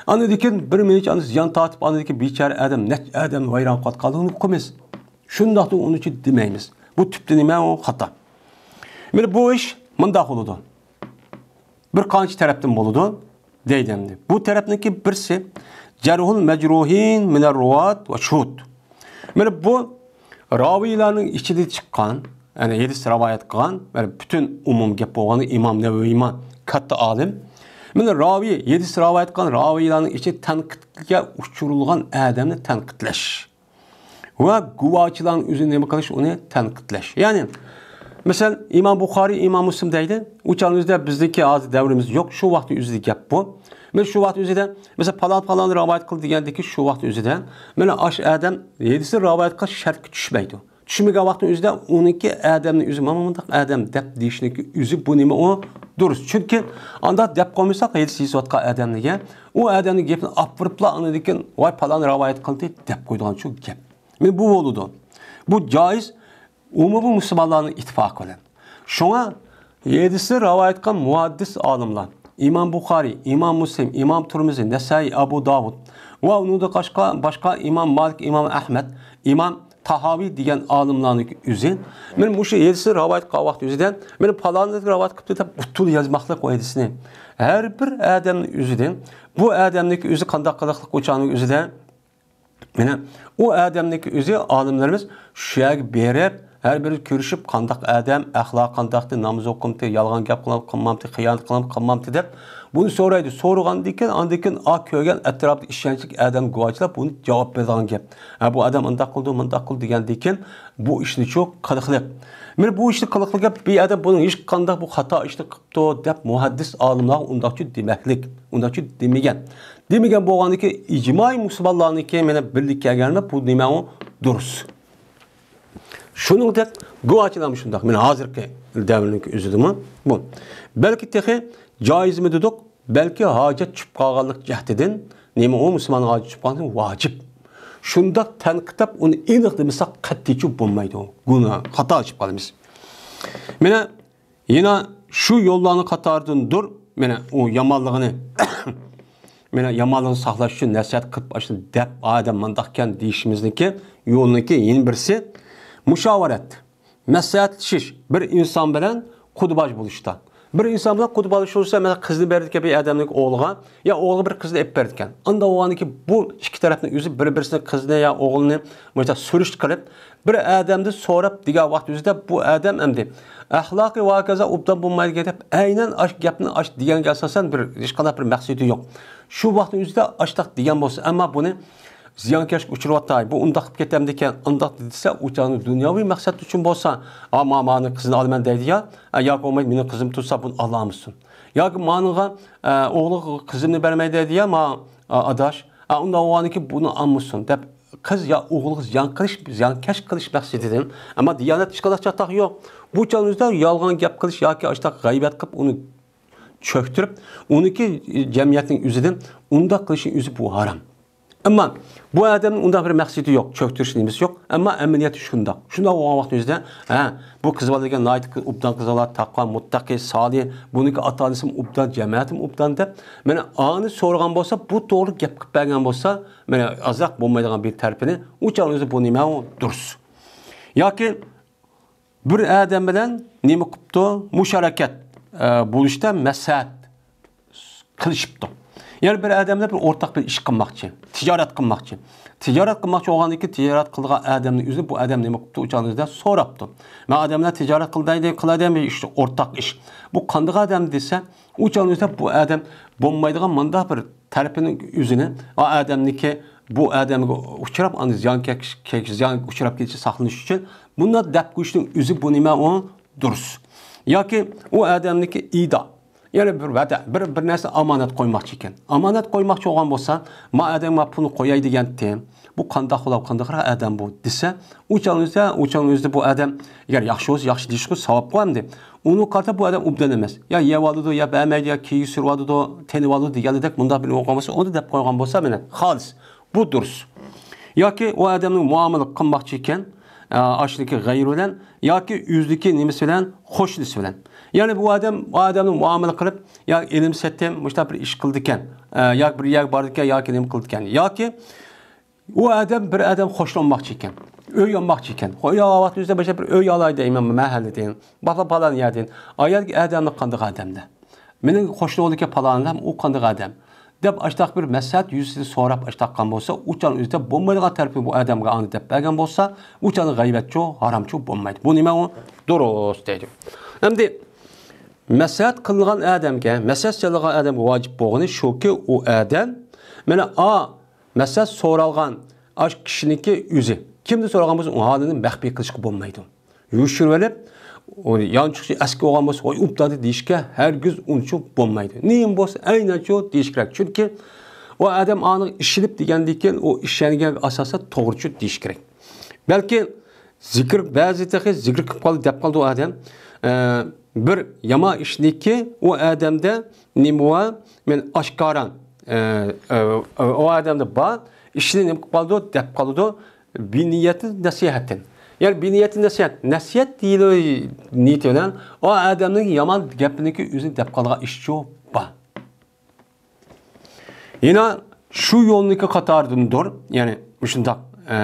ئاندىن كېيىن بىر مىنۇتچە ئاندىن زىيان تارتىپ، ئاندىن كېيىن بىچارە ئادەم نەچچە ئادەمنى ۋەيران قىلىۋاتقانلىقىنى ئۇقىمىز. شۇنداقتا ئۇنى دېمەيمىز. بۇ تۈپتە نېمە ئۇ؟ خاتا. مانا بۇ ئىش مۇنداق بولىدۇ. بىر قانچە تەرەپتىن بولىدۇ دەيدۇ ئەمدى. بۇ تەرەپنىڭكى بىرسى جەرھۇل مەجرۇھىن مىنەر رۇۋات ۋە شۇھۇد. مانا بۇ راۋىيلارنىڭ ئىچىدە چىققان، يەنى ھەدىس رىۋايەت قىلغان، مانا پۈتۈن ئومۇم گەپ بولغاندا ئىمام نەۋەۋىيمۇ كاتتا ئالىم. مانا راۋىي، ھەدىس رىۋايەت قىلغان راۋىيلارنىڭ ئىچىدە تەنقىدكە ئۇچۇرۇلغان ئادەمنى تەنقىدلەش. ۋە گۇۋاچىلارنىڭ ئۆزىنى نېمە قىلىش، ئۇنى تەنقىدلەش. يەنى، مەسىلەن، ئىمام بۇخارىي، ئىمام مۇسلىم دەيدۇ. ئۇ چاغنىڭ ئۆزىدە بىزنىڭكى ھازىر دەۋرىمىز يوق. شۇ ۋاقىت ئۆزىدە گەپ بۇ. مەن شۇ ۋاقىت ئۆزىدە، مەسىلەن، پالان پالان رىۋايەت قىلدى دېگەندىكى شۇ ۋاقىت ئۆزىدە. مانا ئاشۇ ئادەم ھەدىسنى رىۋايەت قىلىش شەرتكە چۈشمەيدۇ. چۈشمىگەن ۋاقىتنىڭ ئۆزىدە ئۇنىڭكى ئادەمنى ئۆزى مانا مۇنداق ئادەم دەپ دېيىشنىڭكى ئۆزى بۇ نېمە ئۇ؟ دۇرۇس. چۈنكى ئانداق دەپ قويمىساق، ھەدىس يېزىۋاتقان ئادەملەرگە ئۇ ئادەمنىڭ گېپىنى ئاپىرىپلا ئاندىن كېيىن، ۋاي، پالان رىۋايەت قىلدى دەپ قويىدىغان شۇ گەپ. مانا بۇ بولىدۇ. بۇ جائىز، ئومۇمىي مۇسۇلمانلارنىڭ ئىتتىپاقى بىلەن. شۇڭا ھەدىسنى رىۋايەت قىلغان مۇھەددىس ئالىملار، ئىمام بۇخارىي، ئىمام مۇسلىم، ئىمام تۇرمۇزى، نەسائىي، ئەبۇ داۋۇد ۋە ئۇنىڭدىن باشقا، باشقا ئىمام مالىك، ئىمام ئەھمەد، ئىمام تاھاۋى دېگەن ئالىملارنىڭ ئۆزى، مانا مۇشۇ ھەدىسنى رىۋايەت قىلغان ۋاقىت ئۆزىدە، مانا پالانى رىۋايەت قىپتۇ دەپ ئۇتۇل يازماقلىق ئۇ ھەدىسنى. ھەر بىر ئادەمنىڭ ئۆزىدىن، بۇ ئادەمنىڭكى ئۆزى قانداق قىلىقلىق ئۇ چاغنىڭ ئۆزىدە، مانا ئۇ ئادەمنىڭكى ئۆزى ئالىملىرىمىز شۇ يەرگە بېرىپ، ھەر بىرى كۆرۈشۈپ، قانداق ئادەم، ئەخلاقى قانداقتى، نامىزى ئوقۇمتى، يالغان گەپ قىلام-، قىلمامتى، خىيانەت قىلام-، قىلمامتى دەپ، بۇنى سورايدۇ. سورىغاندىن كېيىن، ئاندىن كېيىن ئا كۆرگەن ئەتراپىدا ئىشەنچلىك ئادەم گۇۋاھچىلاپ بۇنى جاۋاب بېرىدىغان گەپ. ھە، بۇ ئادەم ئۇنداق قىلدى، مۇنداق قىلدى دېگەندىن كېيىن، بۇ ئىشنى شۇ قىلىقلىق. مانا بۇ ئىشنى قىلىقلىق گەپ، بىر ئادەم بۇنىڭ ھېچقانداق بۇ خاتا ئىشنى قىپتۇ دەپ مۇھەددىس ئالىملارغا ئۇنداقچە دېمەكلىك، ئۇنداقچە دېمىگەن. دېمىگەن بولغاندىكى ئىجمائىي مۇسۇلمانلارنىڭكى مانا بىرلىككە كەلگەندە بۇ نېمە ئۇ؟ دۇرۇس. شۇنىڭدەك گۇۋاھچىلارمۇ شۇنداق. مانا ھازىرقى دەۋرنىڭكى ئۆزىدىمۇ بۇ. بەلكى تېخى جائىزمۇ دېدۇق، بەلكى ھاجەت چۈشۈپ قالغانلىق جەھىتىدىن نېمە ئۇ مۇسۇلمانغا ھاجەت چۈشۈپ قالغان ۋاجىپ. شۇنداق تەنقىدلەپ ئۇنى ئېنىق دېمىسەك قەتئىيچە بولمايدۇ. گۇناھ، خاتا ئېلىپ قالىمىز. مانا يەنە شۇ يوللارنىڭ قاتارىدىندۇر، مانا ئۇ يامانلىقىنى، مانا يامانلىقنى ساقلاش ئۈچۈن نەسىھەت قىلىپ، ئاشۇ دەپ، ئادەم مۇنداقكەن دېيىشىمىزنىڭكى يولىنىڭكى يەنە بىرسى مۇشاۋىرەت، مەسلىھەتلىشىش، بىر ئىنسان بىلەن قۇدىباش بولۇشتا. بىر ئىنسان بىلەن قۇدىباش بولسا، مەسىلەن، قىزنى بېرىدىكەن بىر ئادەمنىڭ ئوغلىغا، يا ئوغلىغا بىر قىزنى ئېلىپ بېرىدىكەن. ئاندا بولغاندىكى بۇ ئىككى تەرەپنىڭ ئۆزى بىر-بىرسىنىڭ قىزىنى يا ئوغلىنى مۇشۇنداق سۈرۈشتە قىلىپ، بىر ئادەمدىن سوراپ دېگەن ۋاقىت ئۆزىدە بۇ ئادەم ئەمدى ئەخلاقى ۋە ھاكازا ئوبدان بولمايدىكەن دەپ، ئەينەن ئاش گەپنى ئاش دېگەنگە ئاساسەن بىر ھېچقانداق بىر مەقسىتى يوق. شۇ ۋاقىتنىڭ ئۆزىدە ئاشتاق دېگەن بولسا، ئەمما بۇنى زىيانكەشلىك ئۇچراۋاتاي، بۇ ئۇنداق قىلىپ كېتەمدىكەن، ئۇنداق دېسە، ئۇ چاغنىڭ دۇنياۋى مەقسەت ئۈچۈن بولسا، ئا، ما، مانىڭ قىزىنى ئالىمەن دەيدۇ يا، ئا، ياكى بولمايدۇ، مېنىڭ قىزىم تۇرسا، بۇنى ئالالمىسۇن. ياكى مانىڭغا، ئا، ئوغلىغا قىزىمنى بەرمەي دەيدۇ يا، ما، ئا، ئاداش، ئا، ئۇنداق بولغاندىكىن بۇنى ئالمىسۇن دەپ، قىز يا ئوغۇلغا زىيان قىلىش، زىيانكەش قىلىش مەقسىتىدىن. ئەمما دىيانەت ئىشقىلىق چاتاق يوق. بۇ چاغنىڭ ئۆزىدە يالغان گەپ قىلىش ياكى ئاشتاق غەيۋەت قىلىپ، ئۇنى چۆكتۈرۈپ، ئۇنىڭكى جەمئىيەتنىڭ ئۆزىدىن ئۇنداق قىلىشنىڭ ئۆزى بۇ ھارام. ئەمما بۇ ئادەمنىڭ ئۇنداق بىر مەقسىتى يوق، چۆكتۈرۈش نېمىسى يوق. ئەمما ئەمەلىيەتتە شۇنداق. شۇنداق بولغان ۋاقىتنىڭ ئۆزىدە، ھە، بۇ قىز بالا دېگەن ناھايىتى ئوبدان قىز بالا، تەقۋا، مۇتتەقى، سالىھ، بۇنىڭكى ئاتا-ئانىسىمۇ ئوبدان، جەمەتىمۇ ئوبدان دەپ، مانا ئانى سورىغان بولسا، بۇ توغرا گەپ قىلىپ بەرگەن بولسا، مانا ئازراق بولمايدىغان بىر تەرىپىنى، ئۇ چاغنىڭ ئۆزى بۇ نېمە ئۇ دۇرۇس. ياكى بىر ئادەم بىلەن نېمە قىپتۇ؟ مۇشارەكەت، ئە، بولۇشتا مەسلىھەت قىلىشىپتۇ. يەنى بىر ئادەم بىلەن بىر ئورتاق بىر ئىش قىلماقچى، تىجارەت قىلماقچى. تىجارەت قىلماقچى بولغاندىن كېيىن، تىجارەت قىلىدىغان ئادەمنىڭ ئۆزى بۇ ئادەم نېمە قىپتۇ؟ ئۇ چاغنىڭ ئۆزىدە سوراپتۇ. مەن ئادەم بىلەن تىجارەت قىلاي دەي، قىلاي دەي، بىر ئىش، ئورتاق ئىش. بۇ قانداق ئادەم دېسە، ئۇ چاغنىڭ ئۆزىدە بۇ ئادەم بولمايدىغان مۇنداق بىر تەرىپىنىڭ ئۆزىنى، ئا ئادەمنىڭكى بۇ ئادەمگە ئۇچراپ، ئاندىن زىيان كەك-، كەك-، زىيان ئۇچراپ كېتىشى ساقلىنىش ئۈچۈن بۇنداق دەپ قويۇشنىڭ ئۆزى بۇ نېمە ئۇ؟ دۇرۇس. ياكى ئۇ ئادەمنىڭكى ئىدا، يەنى بىر ۋەدە، بىر، بىر نەرسە ئامانەت قويماقچى ئىكەن. ئامانەت قويماقچى بولغان بولسا، ما ئادەم ما پۇلنى قوياي دېگەنتىم. بۇ قانداق بولا، قانداقراق ئادەم بۇ دېسە، ئۇ چاغنىڭ ئۆزىدە، ئۇ چاغنىڭ ئۆزىدە بۇ ئادەم ئەگەر ياخشى بولسا، ياخشى دېيىشقۇ ساۋابقۇ ئەمدى. ئۇنى قارىتا بۇ ئادەم ئوبدان ئەمەس. يا يەۋالىدۇ، يا بەرمەيدۇ، يا كىيىگە سۈرۈۋالىدۇ، تېنىۋالىدۇ دېگەندەك مۇنداق بىر بولغان بولسا، ئۇنى دەپ قويغان بولسا، مانا خالىس. بۇ دۇرۇس. ياكى ئۇ ئادەمنىڭ مۇئامىلە قىلماقچى ئىكەن، ئا، ئاشۇنىڭكى غەيرى بىلەن ياكى ئۆزىنىڭكى نېمىسى بىلەن، قوشنىسى بىلەن. يەنى بۇ ئادەم، ئۇ ئادەمنىڭ مۇئامىلە قىلىپ، يا ئېلىم سېتىم، مۇشۇنداق بىر ئىش قىلىدىكەن، ئا، ياكى بىر يەرگە بارىدىكەن، ياكى نېمە قىلىدىكەن. ياكى ئۇ ئادەم بىر ئادەم قوشنا بولماقچى ئىكەن، ئۆي ئالماقچى ئىكەن. ئۆي ئالغان ۋاقتى ئۆزىدە باشلاپ بىر ئۆي ئالاي دەيمەن مەھەللىدىن، بالا پالان يەردىن. ئايالدىكى ئادەملەر قانداق ئادەملەر؟ مېنىڭ قوشنا بولىدىكەن پالان ئادەم، ئۇ قانداق ئادەم؟ دەپ ئاشتاق بىر مەسلىھەت يۈزىسىدىن سوراپ ئاشتاققان بولسا، ئۇ چاغنىڭ ئۆزىدە بولمايدىغان تەرىپى بۇ ئادەمگە ئاندىن دەپ بەرگەن بولسا، ئۇ چاغنىڭ غەيۋەتچۇ، ھارامچۇ بولمايدۇ. بۇ نېمە ئۇ؟ دۇرۇس دەيدۇ. ئەمدى مەسلىھەت قىلىنغان ئادەمگە، مەسلىھەت سېلىنغان ئادەمگە ۋاجىپ بولغىنى شۇكى، ئۇ ئادەم مانا ئا مەسلىھەت سورالغان ئاش كىشىنىڭكى ئۆزى. كىمدىن سورالغان بولسا، ئۇ ھالىنى مەخپىي قىلىشقا بولمايدۇ. يوشۇرۇۋېلىپ، ئۇ يانچۇقچى ئەسكى بولغان بولسا، ۋاي ئۇپتادى دېيىشكە ھەرگىز ئۇنچە بولمايدۇ. نېمە بولسا ئەينەنچۇ دېيىش كېرەك. چۈنكى ئۇ ئادەم ئاڭا ئىشىنىپ دېگەندىن كېيىن، ئۇ ئىشەنگەنگە ئاساسەن توغرىچۇ دېيىش كېرەك. بەلكى زىكىر، بەزى تېخى زىكىر قىلىپ قالدى دەپ قالدى ئۇ ئادەم. ئە، بىر يامان ئىشنىكى ئۇ ئادەمدە نېمە بار؟ مەن ئاشكارا، ئە، ئە، ئە، ئۇ ئادەمدە بار، ئىشنى نېمە قىلىپ قالىدۇ؟ دەپ قالىدۇ. بىنىيەتى نەسىھەتتىن. يەنى بىنىيەتى نەسىھەت. نەسىھەت دېيىلۇ نىيىتى بىلەن ئۇ ئادەمنىڭ يامان گەپىنىكى ئۆزىنى دەپ قالىدىغان ئىشچۇ بار. يەنە شۇ يولنىڭكى قاتارىدىندۇر، يەنى مۇشۇنداق، ئە،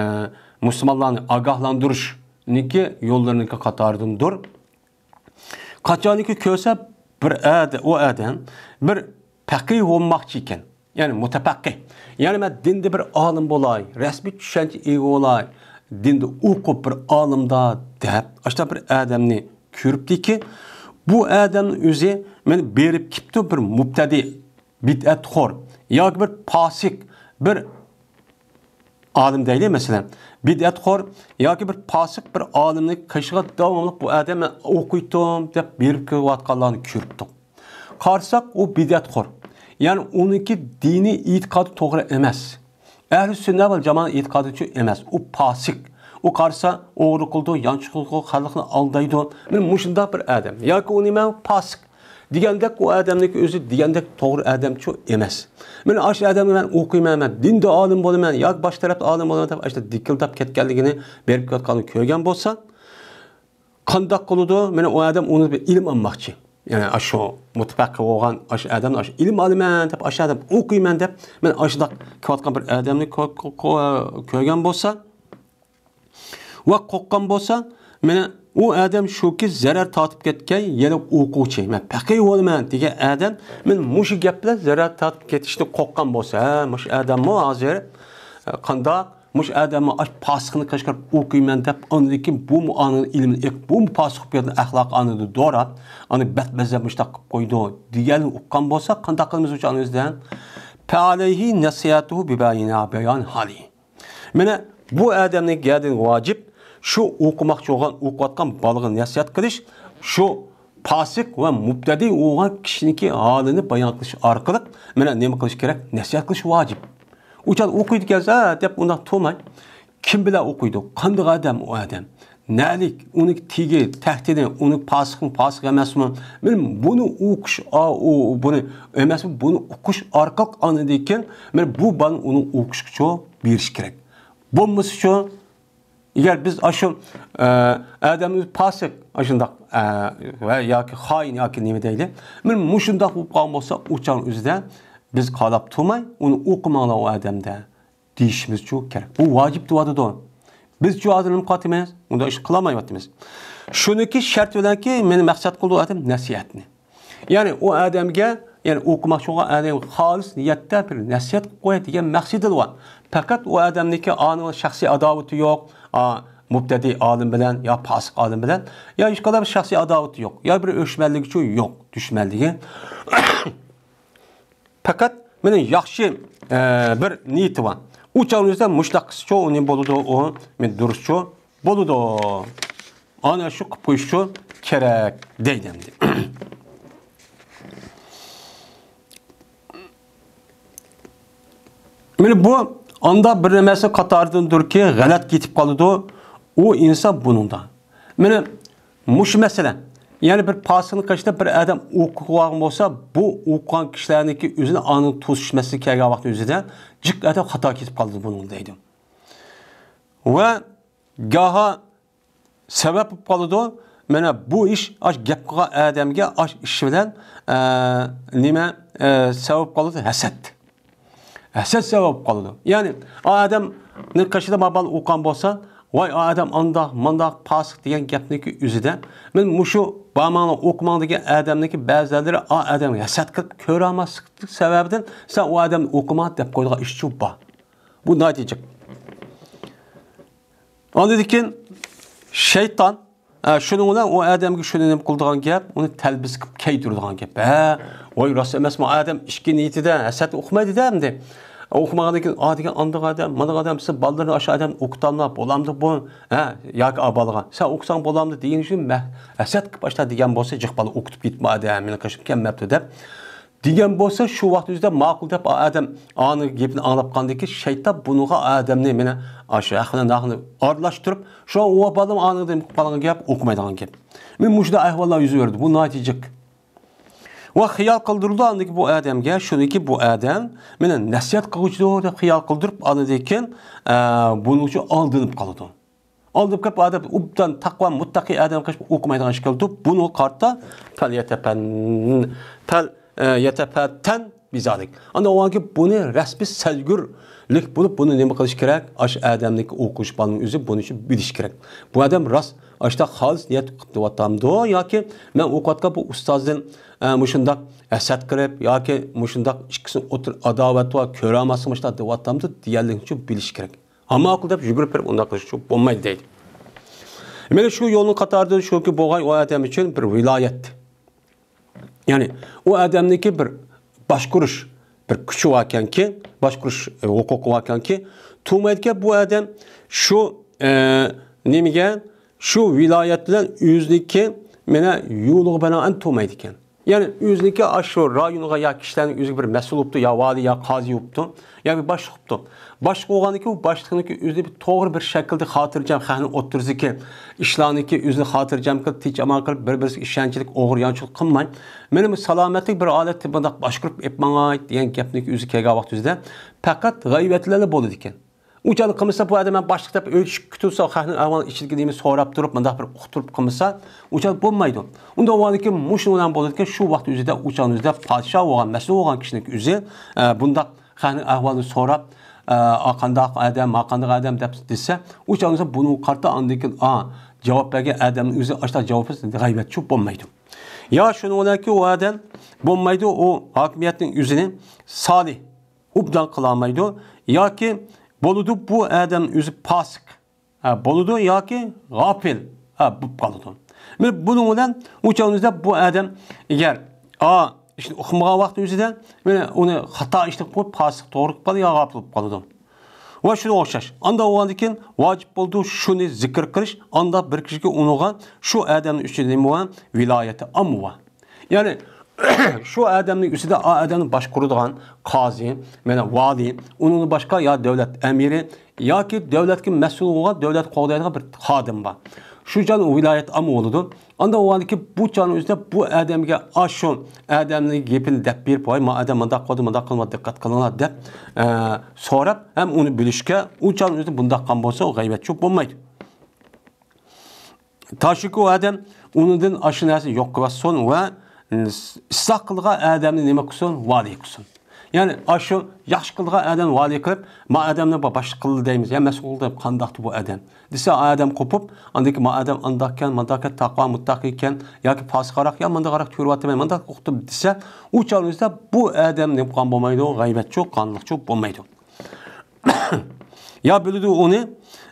مۇسۇلمانلارنى ئاگاھلاندۇرۇشنىڭكى يوللىرىنىڭكى قاتارىدىندۇر. قاچانكى كۆرسە بىر ئادە-، ئۇ ئادەم بىر پەقىھ بولماقچى ئىكەن، يەنى مۇتەپەققىھ، يەنى مەن دىندا بىر ئالىم بولاي، رەسمىي چۈشەنچە ئىگە بولاي، دىندا ئوقۇپ بىر ئالىمدا دەپ، ئاشۇنداق بىر ئادەمنى كۆرۈپتىكى، بۇ ئادەمنىڭ ئۆزى مانا بېرىپ كېپتۇ بىر مۇبتەدىئ، بىدئەتخور ياكى بىر پاسىق، بىر ئالىم دەيلى، مەسىلەن، بىدئەتخور ياكى بىر پاسىق بىر ئالىمنىڭ قېشىغا داۋاملىق بۇ ئادەم مەن ئوقۇيتتۇم دەپ بېرىپ كېلىۋاتقانلارنى كۆرۈپتۇق. قارىساق، ئۇ بىدئەتخور. يەنى ئۇنىڭكى دىنىي ئېتىقادى توغرا ئەمەس. ئەھلى سۈننە ۋەل جامائەت ئېتىقادىچۇ ئەمەس. ئۇ پاسىق. ئۇ قارىسا، ئوغرى قىلىدۇ، يانچۇق قىلىدۇ، خەلقنى ئالدايدۇ. مانا مۇشۇنداق بىر ئادەم. ياكى ئۇ نېمە؟ پاسىق. دېگەندەك ئۇ ئادەمنىڭكى ئۆزى دېگەندەك توغرا ئادەمچۇ ئەمەس. مەن ئاشۇ ئادەمگە مەن ئوقۇيمەن، مەن دىندا ئالىم بولىمەن ياكى باشقا تەرەپتە ئالىم بولىمەن دەپ ئاشۇنداق دىكىلداپ كەتكەنلىكىنى، بېرىپ كەتكەنلىكىنى كۆرگەن بولسا، قانداق قىلىدۇ؟ مانا ئۇ ئادەم ئۇنى بىر ئىلىم ئالماقچى. يەنى ئاشۇ مۇتەپەققىھ بولغان ئاشۇ ئادەمنى ئاشۇ ئىلىم ئالىمەن دەپ، ئاشۇ ئادەم ئوقۇيمەن دەپ، مەن ئاشۇنداق كېلىۋاتقان بىر ئادەمنى كۆ-، كۆ-، كۆ-، كۆرگەن بولسا، ۋە قورققان بولسا، مانا ئۇ ئادەم شۇكى زەرەر تارتىپ كەتكەن يەنە ئوقۇغۇچى. مەن پەقىھ بولىمەن دېگەن ئادەم، مانا مۇشۇ گەپ بىلەن زەرەر تارتىپ كېتىشتىن قورققان بولسا، ھە، مۇشۇ ئادەممۇ ھازىر، ئە، قانداق؟ مۇشۇ ئادەممۇ ئاش پاسىقنى قەشقەر ئوقۇيمەن دەپ، ئاندىن كېيىن بۇمۇ ئانىنىڭ ئىلمىنى ئېقىپ، بۇمۇ پاسىق بولۇپ كەتتى، ئەخلاقى ئانىدا دوراپ، ئانى بەت بەزەپ مۇشۇنداق قىلىپ قويدى دېگەننى ئۇققان بولسا، قانداق قىلىمىز ئۇ چاغنىڭ ئۆزىدە؟ فعليه نصيحته ببيان، بيان حاله. مانا بۇ ئادەمنىڭ گەدىن ۋاجىپ شۇ ئوقۇماقچى بولغان، ئوقۇۋاتقان بالىغا نەسىھەت قىلىش، شۇ پاسىق ۋە مۇبتەدىئ بولغان كىشىنىڭكى ھالىنى بايان قىلىش ئارقىلىق، مانا نېمە قىلىش كېرەك؟ نەسىھەت قىلىش ۋاجىپ. ئۇ چاغدا ئوقۇيدىكەنسە، ھە، دەپ ئۇنداق تۇرماي. كىم بىلەن ئوقۇيدۇ؟ قانداق ئادەم ئۇ ئادەم؟ نەلىك، ئۇنىڭ تېگى، تەھتىنى، ئۇنىڭ پاسىقمۇ، پاسىق ئەمەسمۇ؟ مانا بۇنى ئوقۇش، ئا، ئۇ، بۇنى ئەمەسمۇ، بۇنى ئوقۇش ئارقىلىق ئاندىن كېيىن، مانا بۇ بالىنى ئۇنىڭ ئوقۇشقىچۇ بېرىش كېرەك. بولمىسىچۇ، ئەگەر بىز ئاشۇ، ئە، ئادەم پاسىق، ئاشۇنداق، ئە، ۋە ياكى خائىن ياكى نېمە دەيلى، مانا مۇشۇنداق بولۇپ قالغان بولسا، ئۇ چاغنىڭ ئۆزىدە بىز قاراپ تۇرماي، ئۇنى ئوقۇماڭلار ئۇ ئادەمدە دېيىشىمىزچۇ كېرەك. بۇ ۋاجىپ دېۋاتىدۇ. بىزچۇ ھازىر نېمە قىلىۋاتىمىز؟ ئۇنداق ئىش قىلالمايۋاتىمىز. شۇنىڭكى شەرتى بىلەنكى، مېنى مەقسەت قىلىدۇ ئادەم نەسىھەتنى. يەنى ئۇ ئادەمگە، يەنى ئوقۇماقچى بولغان ئادەمگە خالىس نىيەتتە بىر نەسىھەت قىلىپ قوياي دېگەن مەقسىتى بار. پەقەت ئۇ ئادەمنىڭكى ئانىڭ شەخسىي ئاداۋىتى يوق، ئا، مۇبتەدىئ ئالىم بىلەن يا پاسىق ئالىم بىلەن، يا ھېچقانداق بىر شەخسىي ئاداۋىتى يوق، يا بىر ئۆچمەنلىكىچۇ يوق، دۈشمەنلىكى. پەقەت مېنىڭ ياخشى، ئە، بىر نىيىتى بار. ئۇ چاغنىڭ ئۆزىدە مۇشۇنداق قىلسىچۇ، ئۇنى بولىدۇ، ئۇ مېنى دۇرۇسچۇ بولىدۇ. ئانا شۇ قىلىپ قويۇشچۇ كېرەك دەيدۇ ئەمدى. مانا بۇ ئاندا بىر نەرسە قاتارىدىندۇركى، غەلەت كېتىپ قالىدۇ ئۇ ئىنسان بۇنىڭدا. مانا مۇشۇ مەسىلە. يەنى بىر پاسىقنىڭ قېشىدا بىر ئادەم ئوقۇۋالغان بولسا، بۇ ئوقۇغان كىشىلەرنىڭكى ئۆزىنى ئانىڭ توسۇشماسلىقى كەلگەن ۋاقىتنىڭ ئۆزىدە جىق ئادەم خاتا كېتىپ قالىدۇ بۇنىڭدا دەيدۇ. ۋە گاھا سەۋەب بولۇپ قالىدۇ. مانا بۇ ئىش ئاش گەپ قىلغان ئادەمگە ئاش ئىش بىلەن، ئە، نېمە، ئە، سەۋەب قالىدۇ؟ ھەسەت. ھەسەت سەۋەب قالىدۇ. يەنى ئادەمنىڭ قېشىدا بار بالا ئوقۇغان بولسا، ۋاي ئادەم ئانداق، مانداق، پاسىق دېگەن گەپنىڭكى ئۆزىدە، مەن مۇشۇ بارماڭلار، ئوقۇماڭ دېگەن ئادەمنىڭكى بەزىلەرلىرى ئا ئادەمگە ھەسەت قىلىپ كۆرەلمەسلىك سەۋەبىدىن سەن ئۇ ئادەمنى ئوقۇما دەپ قويىدىغان ئىشچۇ بار. بۇ ناھايىتى جىق. ئاندىن كېيىن شەيتان، ئە، شۇنىڭ بىلەن ئۇ ئادەمگە شۇنى نېمە قىلىدىغان گەپ، ئۇنى تەلبىس قىلىپ كەيدۈرىدىغان گەپ. ھە، ۋاي راست ئەمەسمۇ، ئادەم ئىچكى نىيىتىدە ھەسەت ئۇقمايدۇ-دە ئەمدى. ئۇقمىغاندىن كېيىن، ئا دېگەن ئانداق ئادەم، مانداق ئادەم، سىز بالىلىرىنى ئاشۇ ئادەم ئوقۇتالما، بولامدۇ بۇ؟ ھە، ياكى ئا بالىغا، سەن ئوقۇساڭ بولامدۇ دېگەن ئۈچۈن مە-، ھەسەت قىلىپ ئاشۇنداق دېگەن بولسا، جىق بالا ئوقۇتۇپ كېتىپمۇ ئادەم، مېنىڭ قېشىمغا كەلمەپتۇ دەپ. دېگەن بولسا، شۇ ۋاقىت ئۆزىدە ماقۇل دەپ، ئا ئادەم ئانا گېپىنى ئاڭلاپ قالغاندىن كېيىن، شەيتان بۇنىڭغا ئادەمنى، مانا، ئاشۇ ھەقنى ناخنى ئارىلاشتۇرۇپ، شۇ ئۇ بالىنىڭ ئانا دېگەن قالغان گەپ، ئوقۇمايدىغان گەپ. مانا مۇشۇنداق ئەھۋاللار يۈز بېرىدۇ. بۇ ناھايىتى جىق. ۋە خىيال قىلدۇرىدۇ ئاندىكى بۇ ئادەمگە، شۇنىڭكى بۇ ئادەم مېنى نەسىھەت قىلغۇچىدۇر دەپ خىيال قىلدۇرۇپ، ئاندىن كېيىن، ئە، بۇنىڭ ئۈچۈن ئالدىنىپ قالىدۇ. ئالدىپ كېلىپ ئادەم ئوبدان تەقۋا، مۇتتەقىي ئادەم قېشىپ ئوقۇمايدىغان ئىش كېلىدۇ. بۇنىڭغا قارىتا پەل يەتەپەن، پەل، ئە، يەتەپەتەن بىزالىك. ئاندىن ئۇنىڭ كېيىن بۇنى رەسمىي سەزگۈرلۈك بولۇپ، بۇنى نېمە قىلىش كېرەك؟ ئاشۇ ئادەمنىڭكى ئوقۇغۇچى بالىنىڭ ئۆزى بۇنى شۇ بىلىش كېرەك. بۇ ئادەم راست ئاشۇنداق خالىس نىيەت قىلىپ دەۋاتامدۇ ياكى مەن ئوقۇۋاتقان بۇ ئۇستازدىن، ئە، مۇشۇنداق ھەسەت قىلىپ ياكى مۇشۇنداق ئىككىسىنىڭ ئوتتۇرا ئاداۋەت بار، كۆرەلمەسلىك مۇشۇنداق دەۋاتامدۇ دېگەنلىكنى شۇ بىلىش كېرەك. ھە ماقۇل دەپ يۈگۈرۈپ بېرىپ ئۇنداق قىلىش بولمايدۇ دەيدۇ. مانا شۇ يولنىڭ قاتارىدىن شۇكى بولغاي ئۇ ئادەم ئۈچۈن بىر ۋىلايەت. يەنى ئۇ ئادەمنىڭكى بىر باشقۇرۇش، بىر كۈچى باركەنكى، باشقۇرۇش، ئە، ھوقۇقى باركەنكى، تۇرمايدىكەن بۇ ئادەم شۇ، ئە، نېمىگە، شۇ ۋىلايەت بىلەن ئۆزىنىڭكى مانا يولىغا بىنائەن تۇرمايدىكەن. يەنى ئۆزىنىڭكى ئاشۇ رايونغا يا كىشىلەرنىڭ ئۆزىگە بىر مەسئۇل بوپتۇ، يا ۋالىي، يا قازى بوپتۇ، يا بىر باشلىق بوپتۇ. باشلىق بولغاندىن كېيىن ئۇ باشلىقنىڭكى ئۆزىنى بىر توغرا بىر شەكىلدە خاتىرجەم، خەقنىڭ ئوتتۇرىسىدىكى ئىشلارنىكى ئۆزىنى خاتىرجەم قىلىپ، تىنچ ئامان قىلىپ، بىر-بىرسىگە ئىشەنچلىك، ئوغرى-يانچۇلۇق قىلماي، مېنىمۇ سالامەتلىك بىر ھالەتتە بۇنداق باشقۇرۇپ ئېلىپ ماڭاي دېگەن گەپنىڭكى ئۆزى كەلگەن ۋاقتى ئۆزىدە پەقەت غەيۋەتلەرلا بولىدىكەن. ئۇ چاغدا قىلمىسا، بۇ ئادەم مەن باشلىق دەپ ئۆي چۈشۈپ كېتىۋاتسا، خەقنىڭ ئەھۋالى ئىچىدىكى نېمە سوراپ تۇرۇپ، مۇنداق بىر ئۇقتۇرۇپ قىلمىسا، ئۇ چاغدا بولمايدۇ. ئۇنداق بولغاندىكىن مۇشۇ بىلەن بولىدىكەن، شۇ ۋاقىت ئۆزىدە، ئۇ چاغنىڭ ئۆزىدە پادىشاھ بولغان، مەسئۇل بولغان كىشىنىڭ ئۆزى، ئە، بۇنداق خەقنىڭ ئەھۋالىنى سوراپ، ئە، ئا قانداق ئادەم، ما قانداق ئادەم دەپ دېسە، ئۇ چاغنىڭ ئۆزىدە بۇنىڭغا قارىتا ئاندىن كېيىن، ئا، جاۋاب بەرگەن ئادەمنىڭ ئۆزى ئاشۇنداق جاۋاب بەرسە، غەيۋەتچى بولمايدۇ. يا شۇنىڭ بىلەنكى ئۇ ئادەم بولمايدۇ، ئۇ ھاكىمىيەتنىڭ ئۆزىنى سالىھ ئوبدان قىلالمايدۇ ياكى بولىدۇ، بۇ ئادەم ئۆزى پاسىق، ھە، بولىدۇ ياكى غاپىل، ھە، بولۇپ قالىدۇ. مانا بۇنىڭ بىلەن ئۇ چاغنىڭ ئۆزىدە بۇ ئادەم ئەگەر ئا ئىشنى ئۇقمىغان ۋاقىت ئۆزىدە، مانا ئۇنى خاتا ئىشنى قىلىپ پاسىق توغرا قىلىپ قالىدۇ يا غاپىل بولۇپ قالىدۇ. ۋە شۇنىڭغا ئوخشاش. ئانداق بولغاندىن كېيىن ۋاجىپ بولىدۇ شۇنى زىكىر قىلىش، ئانداق بىر كىشىگە ئۇنىڭغا شۇ ئادەمنىڭ ئۈستىدە نېمە بار؟ ۋىلايەتى ئامما بار. يەنى شۇ ئادەمنىڭ ئۈستىدە ئا ئادەمنى باشقۇرىدىغان قازى، مانا ۋالىي، ئۇنىڭدىن باشقا يا دۆلەت ئەمىرى ياكى دۆلەتكە مەسئۇل بولغان، دۆلەت قوغدايدىغان بىر خادىم بار. شۇ جان ۋىلايەت ئامما بولىدۇ. ئانداق بولغاندىكىن بۇ چاغنىڭ ئۆزىدە بۇ ئادەمگە ئاشۇ ئادەمنىڭ گېپىنى دەپ بېرىپ، ۋاي، ما ئادەم مۇنداق قىلدى، مۇنداق قىلدى، دىققەت قىلىڭلار دەپ، ئە، سوراپ، ھەم ئۇنى بىلىشكە، ئۇ چاغنىڭ ئۆزىدە بۇنداق قىلغان بولسا، ئۇ غەيۋەتچى بولمايدۇ. تاشۇكى ئۇ ئادەم ئۇنىڭدىن ئاشۇ نەرسىنى يوق قىلىۋەتسۇن ۋە ئىسلاھ قىلغان ئادەمنى نېمە قىلسۇن؟ ۋالىي قىلسۇن. يەنى ئاشۇ ياخشى قىلغان ئادەمنى ۋالىي قىلىپ، ما ئادەمنى باشلىق قىلدى دەيمىز، يا مەسئۇل قىلدى، قانداقتى بۇ ئادەم دېسە، ئادەم قوپۇپ، ئاندىن كېيىن ما ئادەم ئانداقكەن، مانداقكەن، تەقۋا مۇتتەقىكەن ياكى پاسىقراق، يا مانداقراق كۆرۈۋاتىمەن، مانداق ئۇقتۇم دېسە، ئۇ چاغنىڭ ئۆزىدە بۇ ئادەم نېمە قىلغان بولمايدۇ؟ غەيۋەتچۇ، قانلىقچۇ بولمايدۇ. يا بىلىدۇ ئۇنى،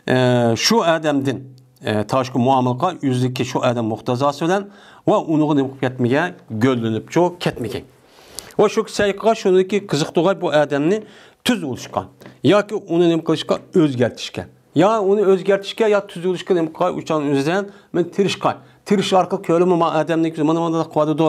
ئە، شۇ ئادەمدىن، ئە، تاشقى مۇئامىلىغا ئۆزىدىكى شۇ ئادەم مۇقتەزاسى بىلەن ۋە ئۇنىڭغا نېمە قىلىپ كەتمىگەن، گۆللىنىپچۇ كەتمىگەن. ۋە شۇ سەي قىلغان شۇنىڭكى قىزىقتۇرغاي بۇ ئادەمنى تۈز بولۇشقا ياكى ئۇنى نېمە قىلىشقا ئۆزگەرتىشكە. يا ئۇنى ئۆزگەرتىشكە، يا تۈزۈلۈشكە نېمە قىلغاي، ئۇچان ئۆزىدىن مەن تىرىشقاي. تىرىش ئارقىلىق كۆرىمۇ ما ئادەمنىڭ مانا مانداق قىلىۋاتىدۇ.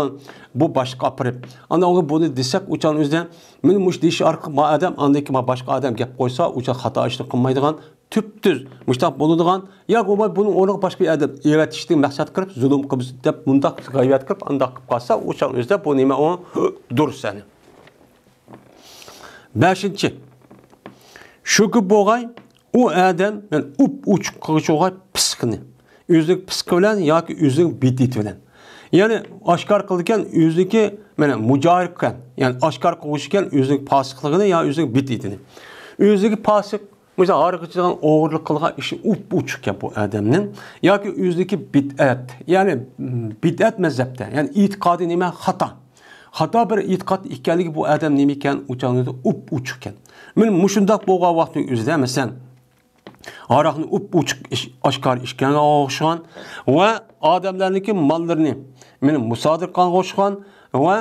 بۇ باشلىققا ئاپىرىپ. ئاندىن ئۇنىڭغا بۇنى دېسەك، ئۇچان ئۆزىدىن مېنى مۇشۇ دېيىش ئارقىلىق ما ئادەم ئاندىن كېيىن ما باشقا ئادەم گەپ قويسا، ئۇچان خاتا ئىشنى قىلمايدىغان، تۈپتۈز مۇشتاق بولىدىغان، يا بولماي بۇنىڭ ئورنىغا باشقا بىر ئادەم ئېۋەتىشنى مەقسەت قىلىپ، زۇلۇم قىلىپ دەپ مۇنداق غەيۋەت قىلىپ، ئانداق قىلىپ قالسا، ئۇچان ئۆزىدە بۇ نېمە ئۇ دۇرۇس يەنى. بەشىنچى، شۇكى بولغاي، ئۇ ئادەم، يەنى ئۇپ ئوچۇق قىلغۇچى بولغاي پىسقىنى. ئۆزىنىڭ پىسقى بىلەن ياكى ئۆزىنىڭ بىدئىتى بىلەن. يەنى ئاشكارا قىلىدىكەن، ئۆزىنىڭكى، مانا، مۇجاھىر ئىكەن، يەنى ئاشكارا قىلغۇچى ئىكەن، ئۆزىنىڭ پاسىقلىقىنى يا ئۆزىنىڭ بىدئىتىنى. ئۆزىگە پاسىق، مىسال، ھارىغا ئىچىدىغان ئوغرىلىق قىلغان ئىشى ئۇپ ئوچۇق ئىكەن بۇ ئادەمنىڭ. ياكى ئۆزىنىڭكى بىدئەت، يەنى، م، بىدئەت مەزھەپتە، يەنى ئېتىقادى نېمە؟ خاتا. خاتا بىر ئېتىقاد ئىكەنلىكى بۇ ئادەم نېمە ئىكەن؟ ئۇ چاغدا ئۇپ ئوچۇق ئىكەن. مانا مۇشۇنداق بولغان ۋاقىتنىڭ ئۆزىدە، مەسىلەن، ھاراقنى ئۇپ ئوچۇق ئىش-، ئاشكارا ئىچكەنگە ئوخشىغان ۋە ئادەملەرنىڭكى ماللىرىنى مانا مۇسادىرە قىلغانغا ئوخشىغان ۋە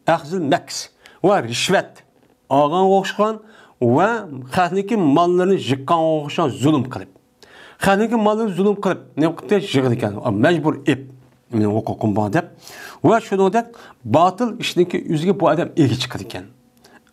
ئەخزىل مەكس ۋە رىشۋەت ئالغانغا ئوخشىغان ۋە خەقنىڭكى ماللىرىنى يىغقانغا ئوخشىغان زۇلۇم قىلىپ. خەقنىڭكى ماللىرىنى زۇلۇم قىلىپ، نېمە قىلىپتۇ؟ يىغىدىكەن. مەجبۇر ئېپ. مېنىڭ ھوقۇقۇم بار دەپ. ۋە شۇنىڭدەك باتىل ئىشنىڭكى ئۆزىگە بۇ ئادەم ئىگە چىقىدىكەن.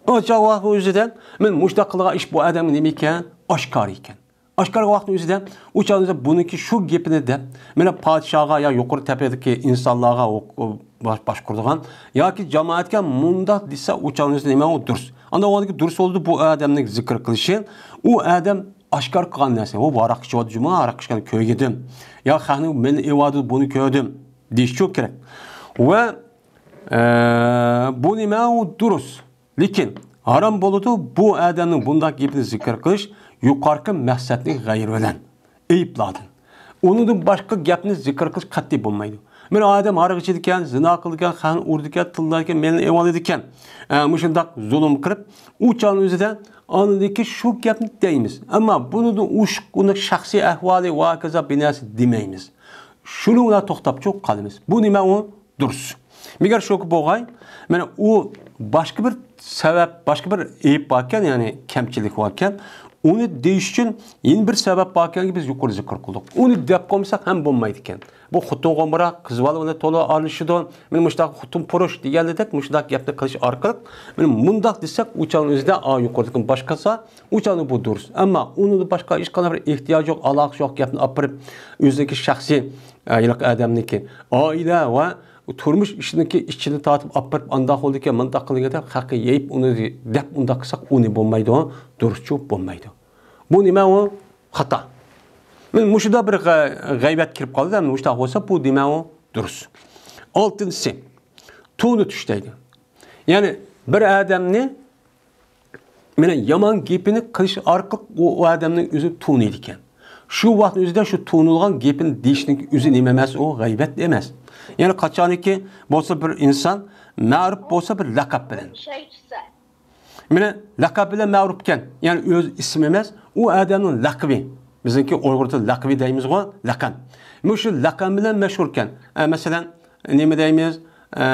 ئۇ چاغ ۋاقىت ئۆزىدە مەن مۇشۇنداق قىلغان ئىش بۇ ئادەمگە نېمە ئىكەن؟ ئاشكارا ئىكەن. ئاشكارا ۋاقىتنىڭ ئۆزىدە ئۇ چاغدا بۇنىڭكى شۇ گېپىنى دەپ، مانا پادىشاھقا يا يۇقىرى تەبىقىدىكى ئىنسانلارغا، ھوق-، باش-، باشقۇرىدىغان ياكى جامائەتكە مۇنداق دېسە، ئۇ چاغدا نېمە ئۇ دۇرۇس. ئاندىن ئۇ دۇرۇس بولدى، بۇ ئادەمنىڭ زىكىر قىلىشى، ئۇ ئادەم ئاشكارا قىلغان نەرسە، ئۇ ھاراق ئىچىۋاتىدۇ جۇمۇ، ھاراق ئىچكەننى كۆرگىدىم. يا خەقنىڭ مېنى ئېۋادىدۇ، بۇنى كۆردۈم دېيىشچۇ كېرەك. ۋە، ئە، بۇ نېمە ئۇ دۇرۇس. لېكىن ھارام بولىدۇ، بۇ ئادەمنىڭ بۇنداق گېپىنى زىكىر قىلىش يۇقىرىقى مەقسەتنىڭ غەيرى بىلەن ئەيىبلاردىن. ئۇنىڭدىن باشقا گەپنى زىكىر قىلىش قەتئىي بولمايدۇ. مانا ئادەم ھاراق ئىچىدىكەن، زىنا قىلىدىكەن، خەقنى ئۇرىدىكەن، تىللايدىكەن، مېلىنى ئېۋالىدىكەن. ئە، مۇشۇنداق زۇلۇم قىلىپ، ئۇ چاغنىڭ ئۆزىدە ئاندىن كېيىن شۇ گەپنى دەيمىز. ئەمما بۇنىڭدىن ئۇش-، ئۇنىڭ شەخسىي ئەھۋالى ۋە ھاكازا بىر نەرسە دېمەيمىز. شۇنىڭ بىلەن توختاپچۇ قالىمىز. بۇ نېمە ئۇ؟ دۇرۇس. مەگەر شۇكى بولغاي، مانا ئۇ باشقا بىر سەۋەب، باشقا بىر ئەيىب باركەن، يەنى كەمچىلىك باركەن، ئۇنى دېيىش ئۈچۈن يەنە بىر سەۋەب باركەنكى، بىز يۇقىرىدا زىكىر قىلدۇق. ئۇنى دەپ قويمىساق ھەم بولمايدىكەن. بۇ خوتۇن غومۇرا، قىز بالا بىلەن تولا ئارىلىشىدۇ. مانا مۇشۇنداق خوتۇن پۇرۇش دېگەندەك مۇشۇنداق گەپنى قىلىش ئارقىلىق، مانا مۇنداق دېسەك، ئۇ چاغنىڭ ئۆزىدە، ئا، يۇقىرىدىكى باشقىسا، ئۇ چاغدا بۇ دۇرۇس. ئەمما ئۇنىڭدا باشقا ھېچقانداق بىر ئېھتىياج يوق، ئالاقىسى يوق گەپنى ئاپىرىپ، ئۆزىنىڭكى شەخسىي، ئە، ھېلىقى ئادەمنىڭكى ئائىلە ۋە تۇرمۇش ئىشىنىڭكى ئىچىنى تارتىپ ئاپىرىپ، ئانداق بولدىكەن، مۇنداق قىلدىكەن دەپ خەققە يېيىپ، ئۇنى دەپ ئۇنداق قىلساق، ئۇنى بولمايدۇ، دۇرۇسچۇ بولمايدۇ. بۇ نېمە ئۇ؟ خاتا. مانا مۇشۇدا بىر غە-، غەيۋەت كىرىپ قالدى، مۇشۇنداق بولسا، بۇ نېمە ئۇ؟ دۇرۇس. ئالتىنچىسى، تونۇتۇش دەيدۇ. يەنى بىر ئادەمنى مانا يامان گېپىنى قىلىش ئارقىلىق ئۇ، ئۇ ئادەمنىڭ ئۆزىنى تونۇيدىكەن. شۇ ۋاقىتنىڭ ئۆزىدە شۇ تونۇلغان گېپىنى دېيىشنىڭ ئۆزى نېمە ئەمەس، ئۇ غەيۋەت ئەمەس. يەنى قاچانكى بولسا بىر ئىنسان مەرۇپ بولسا بىر لەقەپ بىلەن. مانا لەقەپ بىلەن مەرۇپكەن، يەنى ئۆز ئىسمى ئەمەس، ئۇ ئادەمنىڭ لەقىبى. بىزنىڭكى ئۇيغۇر تىلى لەقىبى دەيمىزغۇ، لەقەم. مۇشۇ لەقەم بىلەن مەشھۇركەن. ئە، مەسىلەن، نېمە دەيمىز؟ ئە،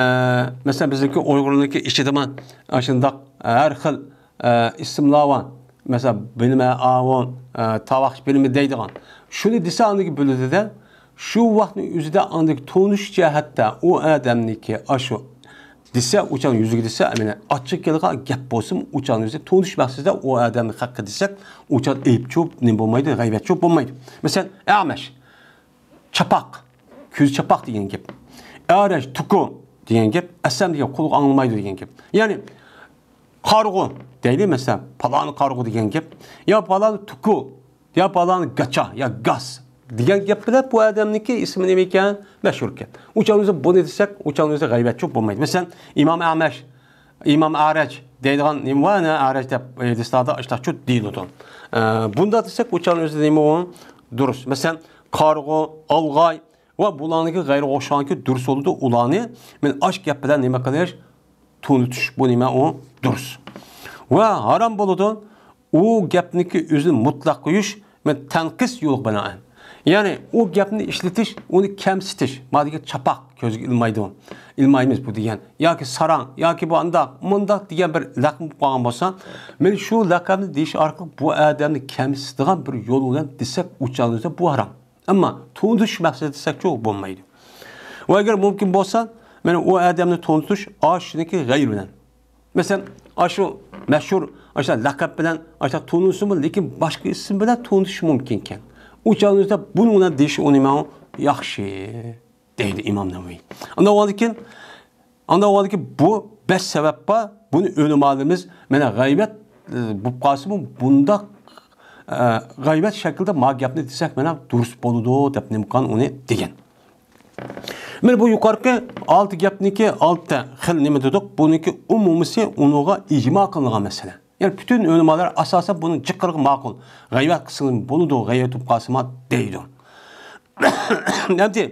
مەسىلەن، بىزنىڭكى ئۇيغۇرنىڭكى ئىچىدىمۇ ئاشۇنداق ھەر خىل، ئە، ئىسىملار بار. مەسىلەن، بىلمە ئاۋۇ، ئە، تاۋاقچى بىلمە دەيدىغان. شۇنى دېسە، ئاندىكى بىلىدۇ-دە، شۇ ۋاقىتنىڭ ئۆزىدە ئاندىكى تونۇش جەھەتتە ئۇ ئادەمنىڭكى ئاشۇ دېسە، ئۇچان يۈزىگە دېسە، مانا ئاچچىق كېلىدىغان گەپ بولسىمۇ، ئۇچان يۈزى تونۇش مەقسىتىدە ئۇ ئادەمنىڭ ھەققى دېسەك، ئۇچان ئەيىبچۇ نېمە بولمايدۇ، غەيۋەتچۇ بولمايدۇ. مەسىلەن، ئەمەش. چاپاق، كۆزى چاپاق دېگەن گەپ. ئەرەج، تۇكۇ دېگەن گەپ، ئەسلەم دېگەن قۇلىقى ئاڭلىمايدۇ دېگەن گەپ. يەنى، قارىغۇ دەيلى، مەسىلەن، پالانى قارىغۇ دېگەن گەپ. يا پالانى تۇكۇ، يا پالانى گاچا، يا گاس دېگەن گەپ بىلەن بۇ ئادەمنىڭكى ئىسمى نېمە ئىكەن؟ مەشھۇر ئىكەن. ئۇچان ئۆزى بۇنى دېسەك، ئۇچان ئۆزى غەيۋەتچۇ بولمايدۇ. مەسىلەن، ئىمام ئەمەش، ئىمام ئەرەج دەيدىغان نېمە بار، ئەنە ئەرەج دەپ، ئە، ھەدىسلاردا ئاشتاقچۇ دېيىلىدۇ. ئە، بۇنداق دېسەك، ئۇچان ئۆزى نېمە ئۇ؟ دۇرۇس. مەسىلەن، قارىغۇ، ئالغاي، ۋە بۇلارنىڭكى غەيرىگە ئوخشىغانكى دۇرۇس بولىدۇ، ئۇلارنى مەن ئاش گەپ بىلەن نېمە قىلىش، تونۇتۇش، بۇ نېمە ئۇ؟ دۇرۇس. ۋە ھارام بولىدۇ، ئۇ گەپنىكى ئۆزىنى مۇتلەق قويۇش، مەن تەنقىس يولى بىلەن. يەنى ئۇ گەپنى ئىشلىتىش، ئۇنى كەمسىتىش، ما دېگەن چاپاق كۆزگە ئىلمايدۇ. ئىلمايمىز بۇ دېگەن. ياكى ساراڭ، ياكى بۇ ئانداق، مۇنداق دېگەن بىر لەقەم بولۇپ قالغان بولسا، مەن شۇ لەقەمنى دېيىش ئارقىلىق بۇ ئادەمنى كەمسىتىدىغان بىر يول بىلەن دېسەك، ئۇچانىزدا بۇ ھارام. ئەمما تونۇتۇش مەقسىتى دېسەكچۇ بولمايدۇ. ۋە ئەگەر مۇمكىن بولسا، مانا ئۇ ئادەمنى تونۇتۇش ئاشۇنىڭكى غەيرى بىلەن. مەسىلەن، ئاشۇ مەشھۇر، ئاشۇ لەقەب بىلەن، ئاشۇ تونۇلسىمۇ، لېكىن باشقا ئىسىم بىلەن تونۇتۇش مۇمكىنكەن. ئۇ چاغدا بۇنىڭ بىلەن دېيىش ئۇنى ماڭا ياخشى دەيدۇ ئىمام نەۋەۋىي. ئاندىن ئۇنىڭدىن كېيىن ئاندىن ئۇنىڭدىن كېيىن بۇ بەش سەۋەب بار. بۇنى ئۆلىمالىرىمىز، مانا، غەيۋەت، ئە، بولۇپ قالسىمۇ، بۇنداق، ئە، غەيۋەت شەكلىدە ما گەپنى دېسەك، مانا، دۇرۇس بولىدۇ، دەپ نېمە قىلغان ئۇنى دېگەن. مانا بۇ يۇقىرىقى ئالتە گەپنىكى ئالتە خىل نېمە دېدۇق؟ بۇنىڭكى ئومۇمىسى ئۇنىڭغا ئىجما قىلىنغان مەسىلە. يەنى پۈتۈن ئۆلىمالار ئاساسەن بۇنى جىققىرىغا ماقۇل. غەيۋەت قىلسىڭىز بولىدۇ، غەيۋەت بولۇپ قالسىمۇ دەيدۇ. ئەمدى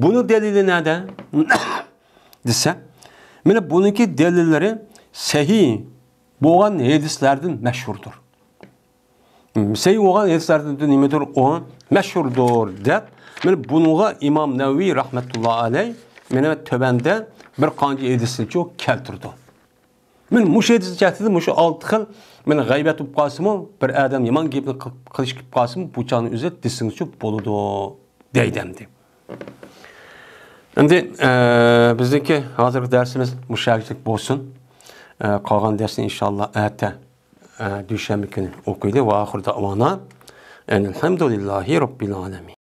بۇنىڭ دەلىلى نەدە؟ دېسە، مانا بۇنىڭكى دەلىللىرى سەھىھ بولغان ھەدىسلەردىن مەشھۇردۇر. سەھىھ بولغان ھەدىسلەردىن نېمىدۇر ئۇ؟ مەشھۇردۇر دەپ، مانا بۇنىڭغا ئىمام نەۋەۋىي رەھمەتۇللا ئەلەي مانا تۆۋەندە بىر قانچە ھەدىسنىچۇ كەلتۈرىدۇ. مانا مۇشۇ ھەدىس جەھەتتە مۇشۇ ئالتە خىل، مانا غەيۋەت بولۇپ قالسىمۇ، بىر ئادەم يامان گەپنى قىل-، قىلىش كېلىپ قالسىمۇ، بۇ چاغنى ئۆزى دېسىڭىزچۇ بولىدۇ دەيدۇ ئەمدى. ئەمدى، ئە، بىزنىڭكى ھازىرقى دەرسىمىز مۇشۇ يەرگىچىلىك بولسۇن. ئە، قالغان دەرسنى ئىنشاللا ئەتە، ئە، دۈشەنبە كۈنى ئوقۇيلى. ۋە ئاخىر دەئۋانا ئەنىل ھەمدۇلىللاھى رەببىل ئالەمىن.